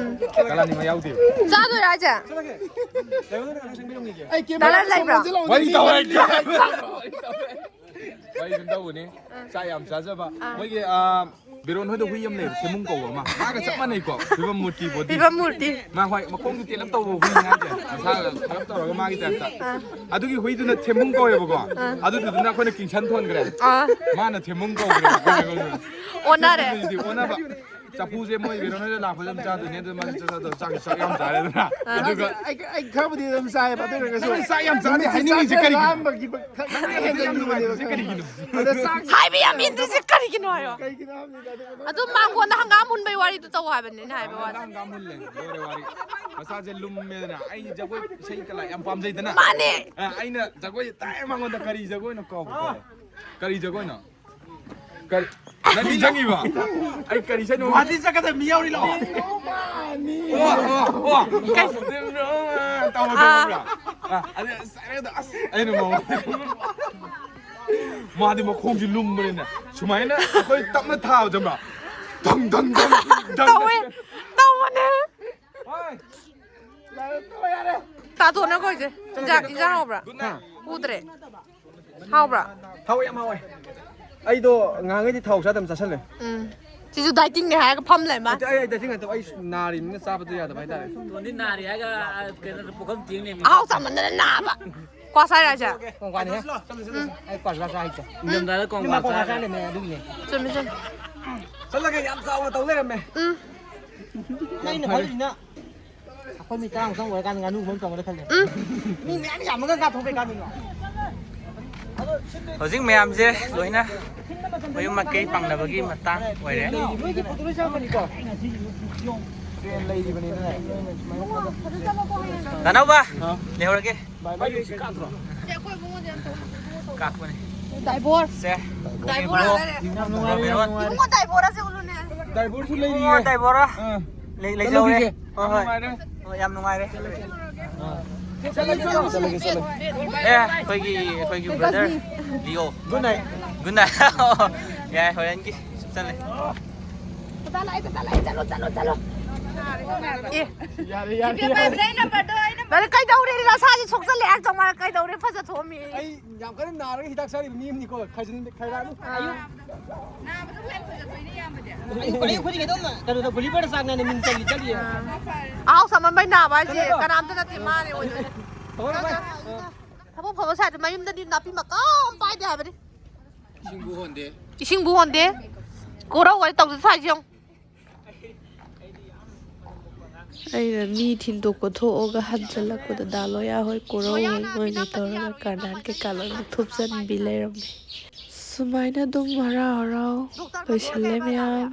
ꯀꯂꯥꯅꯤꯃ ꯌꯥꯎꯗꯦ꯫ ꯆꯥꯗꯣꯏꯔꯥ ꯍꯥꯏꯁꯦ? ꯆꯠꯂꯒꯦ꯫ ꯂꯩꯌꯣ, ꯅꯪ ꯉꯥꯏꯍꯥꯛ ꯆꯪꯕꯤꯔꯝꯈꯤꯒꯦ꯫ ꯑꯩ ꯀꯦꯃꯦꯔꯥ ꯗꯥꯂꯟ ꯂꯩꯕ꯭ꯔꯣ? ꯁꯣꯝꯗ ꯂꯥꯎꯅꯤ꯫ ꯋꯥꯔꯤ ꯇꯧꯔꯦ꯫ ꯋꯥꯔꯤ ꯁꯨꯝ ꯇꯧꯕꯅꯦ꯫ ꯆꯥꯛ ꯌꯥꯝ ꯆꯥꯖꯕ꯫ ꯑꯥ꯫ ꯃꯣꯏꯒꯤ, ꯑꯥ, ꯕꯦꯔꯣꯟ ꯍꯣꯏꯗ ꯍꯨꯏ ꯑꯃ ꯂꯩꯕ, ꯊꯦꯃꯨꯡ ꯀꯧꯕ ꯑꯃ꯫ ꯃꯥꯒ ꯆꯞ ꯃꯥꯟꯅꯩꯀꯣ꯫ ꯐꯤꯕꯝ ꯃꯨꯔꯇꯤ ꯕꯣꯗꯤ꯫ ꯐꯤꯕꯝ ꯃꯨꯔꯇꯤ꯫ ꯃꯥ ꯍꯣꯏ, ꯃꯈꯣꯡꯁꯨ ꯇꯦꯜꯂꯞ ꯇꯧꯕ ꯍꯨꯏꯅꯤ ꯍꯥꯏꯁꯦ꯫ ꯃꯁꯥꯒ ꯊꯥꯔꯞ ꯇꯧꯔꯒ ꯃꯥꯒꯤ ꯇꯥꯏꯞꯇ꯫ ꯑꯥ꯫ ꯑꯗꯨꯒꯤ ꯍꯨꯏꯗꯨꯅ ꯊꯦꯃꯨꯡ ꯀꯧꯋꯦꯕꯀꯣ꯫ ꯑꯥ꯫ ꯑꯗꯨꯗꯨꯅ ꯑꯩꯈꯣꯏꯅ ꯀꯤꯡꯁꯟ ꯊꯣꯟꯈ꯭ꯔꯦ꯫ ꯑꯥ꯫ ꯃꯥꯅ ꯊꯦꯃꯨꯡ ꯀꯧꯈ꯭ꯔꯦ꯫ ꯑꯣꯟꯅꯔꯦ꯫ ꯑꯗꯨꯗꯤ ꯑꯣꯟꯅꯕ꯫ ꯆꯐꯨꯁꯦ ꯃꯣꯏ ꯕꯦꯔꯣꯟ ꯍꯣꯏꯗ ꯂꯥꯛꯄꯗ ꯑꯗꯨꯝ ꯆꯥꯗꯣꯏꯅꯦ꯫ ꯑꯗꯨ ꯃꯥꯁꯦ ꯆꯥꯛ ꯆꯥꯗꯣ-, ꯆꯥꯛ, ꯆꯥꯛ ꯌꯥꯝ ꯆꯥꯔꯦꯗꯅ꯫ ꯑꯥ꯫ ꯑꯗꯨꯒ ꯑꯩ, ꯑꯩ ꯈꯔꯕꯨꯗꯤ ꯑꯗꯨꯝ ꯆꯥꯏꯌꯦꯕ, ꯑꯗꯨ ꯑꯣꯏꯔꯒꯁꯨ ꯅꯪꯅ ꯆꯥꯛ ꯌꯥꯝ ꯆꯥꯗꯦ ꯅꯨꯃꯤꯠꯁꯦ ꯍꯥꯏꯅꯤꯡꯉꯤꯁꯦ ꯆꯥꯛ ꯈꯔ ꯀꯔꯤꯒꯤꯅꯣ? ꯂꯥꯝꯕꯒꯤ ꯈꯔ ꯅꯪꯅ ꯍꯦꯟꯅ ꯍꯦꯟꯖꯟꯈꯤꯕꯅꯦꯕ ꯌꯥꯝ ꯆꯥꯗꯦ ꯈꯔ꯫ ꯀꯔꯤꯒꯤꯅꯣ? ꯑꯗ ꯆꯥꯛ ꯍꯥꯏꯕ ꯌꯥꯝ ꯏꯟꯗ꯭ꯔꯤꯁꯦ ꯀꯔꯤꯒꯤꯅꯣ ꯍꯥꯏꯌꯣ? ꯀꯩꯒꯤꯅꯣ ꯍꯥꯏꯕꯅꯤꯗ, ꯑꯗꯨꯒ ꯑꯗꯨꯝ ꯃꯥꯡꯒꯣꯟꯗ ꯍꯪꯒꯥꯝ ꯍꯨꯟꯕꯩ ꯋꯥꯔꯤꯗꯣ ꯇꯧ ꯍꯥꯏꯕꯅꯤ ꯑꯩꯅ ꯍꯥꯏꯕ ꯋꯥꯅꯤ꯫ ꯍꯪꯒꯥꯝ ꯍꯨꯜꯂꯦ, ꯂꯣꯏꯔꯦ ꯋꯥꯔꯤ꯫ ꯃꯁꯥꯁꯦ ꯂꯨꯝꯃꯦꯗꯅ, ꯑꯩ ꯖꯒꯣꯏ ꯏꯁꯩ ꯀꯂꯥ ꯌꯥꯝ ꯄꯥꯝꯖꯩꯗꯅ꯫ ꯃꯥꯅꯦ꯫ ꯑ, ꯑꯩꯅ ꯖꯒꯣꯏ ꯇꯥꯏ ꯃꯉꯣꯟꯗ ꯀꯔꯤ ꯖꯒꯣꯏꯅꯣ ꯀꯥꯎꯕ ꯀꯥꯎꯔꯦ꯫ ꯀꯔꯤ ꯖꯒꯣꯏꯅꯣ? ꯀꯔꯤ? ꯅꯪ ꯅꯤꯡꯁꯤꯡꯉꯤꯕ? ꯑꯩ ꯀꯔꯤ ꯏꯁꯩꯅꯣ? ꯒꯨꯍꯥꯇꯤ ꯆꯠꯀꯗꯕ ꯃꯤ ꯌꯥꯎꯔꯤ ꯂꯥꯛꯑꯣ꯫ ꯑꯣ, ꯑꯣ, ꯑꯣ꯫ ꯇꯧꯕꯗꯣ ꯑꯥ꯫ ꯈꯪꯕ꯭ꯔꯥ? ꯑ, ꯑꯗꯩ ꯑꯁ, ꯑꯁ, ꯑꯩꯅ ꯃꯉꯣꯟꯗ ꯃꯥꯗꯤ ꯃꯈꯣꯡꯁꯤ ꯂꯨꯝꯕꯅꯤꯅ ꯁꯨꯃꯥꯏꯅ ꯑꯩꯈꯣꯏ ꯇꯞꯅ ꯊꯥꯕꯗ ꯈꯪꯕ꯭ꯔꯥ? ꯗꯪ, ꯗꯪ, ꯗꯪ, ꯗꯪ, ꯗꯪ꯫ ꯇꯧꯋꯦ꯫ ꯇꯧꯕꯅꯦ꯫ ꯍꯣꯏ꯫ ꯇꯥꯊꯣꯛꯅ ꯀꯣꯏꯁꯦ꯫ ꯏꯟꯖꯥꯡ, ꯏꯟꯖꯥꯡ ꯍꯥꯎꯕ꯭ꯔꯥ? Good night. ꯎꯗ꯭ꯔꯦ꯫ ꯍꯥꯎꯕ꯭ꯔꯥ? ꯍꯥꯎꯋꯦ, ꯌꯥꯝ ꯍꯥꯎꯋꯦ꯫ ꯑꯩꯗꯣ ꯉꯍꯥꯟꯈꯩꯗꯤ ꯊꯥꯎ ꯆꯥꯗꯕ ꯆꯥꯁꯜꯂꯦ꯫ ꯎꯝ꯫ ꯁꯤꯁꯨ ꯗꯥꯏꯇꯤꯡꯅꯦ ꯍꯥꯏꯔꯒ ꯐꯝ ꯂꯩ ꯃꯥ꯫ ꯅꯠꯇꯦ, ꯑꯩ, ꯑꯩ ꯗꯥꯏꯇꯤꯡ ꯅꯠꯇꯕ, ꯑꯩ ꯅꯥꯔꯤꯕꯅꯤꯅ ꯆꯥꯕꯗꯣ ꯌꯥꯗꯕ ꯍꯥꯏꯇꯥꯔꯦ꯫ ꯇꯣꯟꯗꯤ ꯅꯥꯔꯤ ꯍꯥꯏꯔꯒ, ꯑ, ꯀꯩꯅꯣ, ꯄꯨꯈꯝ ꯇꯦꯡꯅꯦ꯫ ꯑꯍꯥꯎ ꯆꯥꯃꯟꯗꯅ ꯅꯥꯕ꯫ ꯀ꯭ꯋꯥ ꯆꯥꯏꯔꯣ ꯍꯥꯏꯁꯦ? ꯀꯣꯡꯀ꯭ꯋꯥꯅꯦ꯫ ꯎꯝ꯫ ꯑꯩ ꯀ꯭ꯋꯥ ꯁꯨꯡꯆꯥ ꯆꯥ ꯍꯩꯇꯦ꯫ ꯏꯪꯊꯝꯊꯥꯗ ꯀꯣꯡꯀ꯭ꯋꯥ ꯏꯃꯥ ꯀꯣꯡꯀ꯭ꯋꯥ ꯆꯥꯔꯦ꯫ ꯆꯥ ꯂꯩꯔꯝꯃꯦ ꯑꯗꯨꯒꯤꯅꯦ꯫ ꯆꯨꯝꯃꯤ, ꯆꯨꯝꯃꯤ꯫ ꯆꯠꯂꯒ ꯌꯥꯝ ꯆꯥꯎꯅ ꯇꯧ ꯂꯩꯔꯝꯃꯦ꯫ ꯎꯝ꯫ ꯑꯩꯅ ꯈꯜꯂꯤꯁꯤꯅ ꯑꯩꯈꯣꯏ ꯃꯤ ꯇꯔꯥꯃꯨꯛꯇꯪ ꯑꯣꯏꯔꯀꯥꯟꯗ ꯉꯥꯅꯨ ꯑꯃ ꯇꯧꯒꯗ꯭ꯔꯥ ꯈꯜꯂꯦ꯫ ꯎꯝ꯫ ꯃꯤ ꯃꯌꯥꯝ ꯌꯥꯝꯃꯒ ꯉꯥ ꯊꯣꯡ ꯀꯩ ꯀꯥꯟꯗꯅꯣ? ꯍꯧꯖꯤꯛ ꯃꯌꯥꯝꯁꯦ ꯂꯣꯏꯅ ꯃꯌꯨꯝ ꯃꯀꯩ ꯄꯥꯡꯅꯕꯒꯤ ꯃꯇꯥꯡ ꯑꯣꯏꯔꯦ꯫ ꯅꯣꯏꯒꯤ ꯐꯣꯇꯣ ꯂꯣꯏ ꯆꯪꯉꯛꯀꯅꯤꯀꯣ? ꯇ꯭ꯔꯦꯟ ꯂꯩꯔꯤꯕꯅꯤꯅꯅꯦ꯫ ꯗꯥꯅꯥꯎꯕ, ꯂꯩꯍꯧꯔꯒꯦ꯫ ꯀꯥꯞꯄꯅꯤ꯫ ꯗꯥꯏꯕꯣꯔ꯫ ꯁꯦ꯫ ꯗꯥꯏꯕꯣꯔ ꯕ꯭ꯔꯣ꯫ ꯍꯥꯏꯔꯦ꯫ ꯕ꯭ꯔꯣ ꯕꯤꯅꯣꯗ꯫ ꯏꯕꯨꯡꯉꯣ ꯗꯥꯏꯕꯣꯔ ꯑꯁꯦ ꯎꯠꯂꯨꯅꯦ꯫ ꯗꯥꯏꯕꯣꯔꯁꯨ ꯏꯕꯨꯡꯉꯣ ꯂꯩꯔꯤꯌꯦ꯫ ꯗꯥꯏꯕꯣꯔ꯫ ꯑꯥ꯫ ꯂꯩ-, ꯂꯩꯖꯧꯔꯦ꯫ ꯆꯠꯂꯨꯈꯤꯒꯦ꯫ ꯍꯣꯏ, ꯍꯣꯏ꯫ ꯅꯨꯡꯉꯥꯏꯔꯦ꯫ ꯍꯣꯏ, ꯌꯥꯝ ꯅꯨꯡꯉꯥꯏꯔꯦ꯫ ꯆꯠꯂꯒꯦ, ꯆꯠꯂꯒꯦ꯫ ꯑꯦ, ꯑꯩꯈꯣꯏꯒꯤ, ꯑꯩꯈꯣꯏꯒꯤ brother Leo. Good night꯫ Good night꯫ ꯌꯥꯏ, ꯍꯣꯔꯦꯟꯒꯤ ꯆꯠꯂꯦ꯫ ꯆꯠꯂꯣ, ꯆꯠꯂꯣ, ꯆꯠꯂꯣ꯫ ꯑꯦ꯫ ꯌꯥꯔꯦ, ꯌꯥꯔꯦ, ꯌꯥꯔꯦ꯫ ꯅꯪ ꯀꯩꯗꯧꯔꯦ? ꯅꯁꯥꯁꯦ ꯁꯣꯛꯆꯜꯂꯦ ꯍꯥꯏꯔ ꯆꯧꯃꯥꯏꯅ ꯀꯩꯗꯧꯔꯦ? ꯐꯖꯊꯣꯛꯑꯝꯃꯤ꯫ ꯑꯩ ꯌꯥꯝ ꯀꯟꯅ ꯅꯥꯔꯒ ꯍꯤꯗꯥꯛ ꯆꯥꯔꯤꯕ ꯃꯤ ꯑꯃꯅꯤꯀꯣ꯫ ꯈꯥꯏꯖꯤꯟ-, ꯈꯥꯏꯔꯛꯑꯅꯨ꯫ ꯑꯥ꯫ ꯑꯌꯨꯛ, ꯑꯌꯨꯛ ꯈꯨꯗꯤꯡꯒꯤ ꯑꯗꯨꯝ ꯀꯩꯅꯣꯗ ꯒꯨꯂꯤ ꯕꯔꯗ ꯆꯥꯡ ꯅꯥꯏꯅ ꯃꯤꯡ ꯆꯜꯂꯤ, ꯆꯠꯂꯤꯌꯦ꯫ ꯑꯍꯥꯎ ꯁꯥꯃꯟꯕꯩ ꯅꯥꯕ ꯍꯥꯏꯁꯦ ꯀꯩꯅꯣꯗꯣ? ꯀꯅꯥꯝꯇ ꯅꯠꯇꯦ, ꯃꯥꯅꯦ ꯑꯣꯏꯗꯣꯏꯁꯦ꯫ ꯊꯕꯛ ꯐꯕ ꯁ꯭ꯋꯥꯏꯗ ꯃꯌꯨꯝꯗꯗꯤ ꯅꯥꯄꯤ ꯃꯀꯥ ꯑꯃ ꯄꯥꯏꯗꯦ ꯍꯥꯏꯕꯅꯤ꯫ ꯏꯁꯤꯡꯕꯨ ꯍꯣꯟꯗꯦ꯫ ꯏꯁꯤꯡꯕꯨ ꯍꯣꯟꯗꯦ꯫ ꯀꯣꯔꯧ ꯍꯣꯏ ꯇꯧꯗ ꯁ꯭ꯋꯥꯏꯁꯦ ꯌꯦꯡꯉꯨ꯫ ꯑꯩꯅ ꯃꯤ ꯊꯤꯟꯗꯣꯛꯄ ꯊꯣꯛꯑꯒ ꯍꯟꯖꯜꯂꯛꯄꯗ ꯗꯥ ꯂꯣꯌꯥ ꯍꯣꯏ, ꯀꯣꯔꯧ ꯍꯣꯏ, ꯃꯣꯏꯒꯤ ꯇꯧꯔꯒ ꯀꯔꯅꯥꯠꯀꯤ ꯀꯥꯂꯣꯟꯗ ꯊꯨꯞꯆꯟꯕꯤ ꯂꯩꯔꯝꯃꯦ꯫ ꯁꯨꯃꯥꯏꯅ ꯑꯗꯨꯝ ꯍꯔꯥꯎ ꯍꯔꯥꯎ ꯂꯣꯏꯁꯤꯜꯂꯦ ꯃꯌꯥꯝ꯫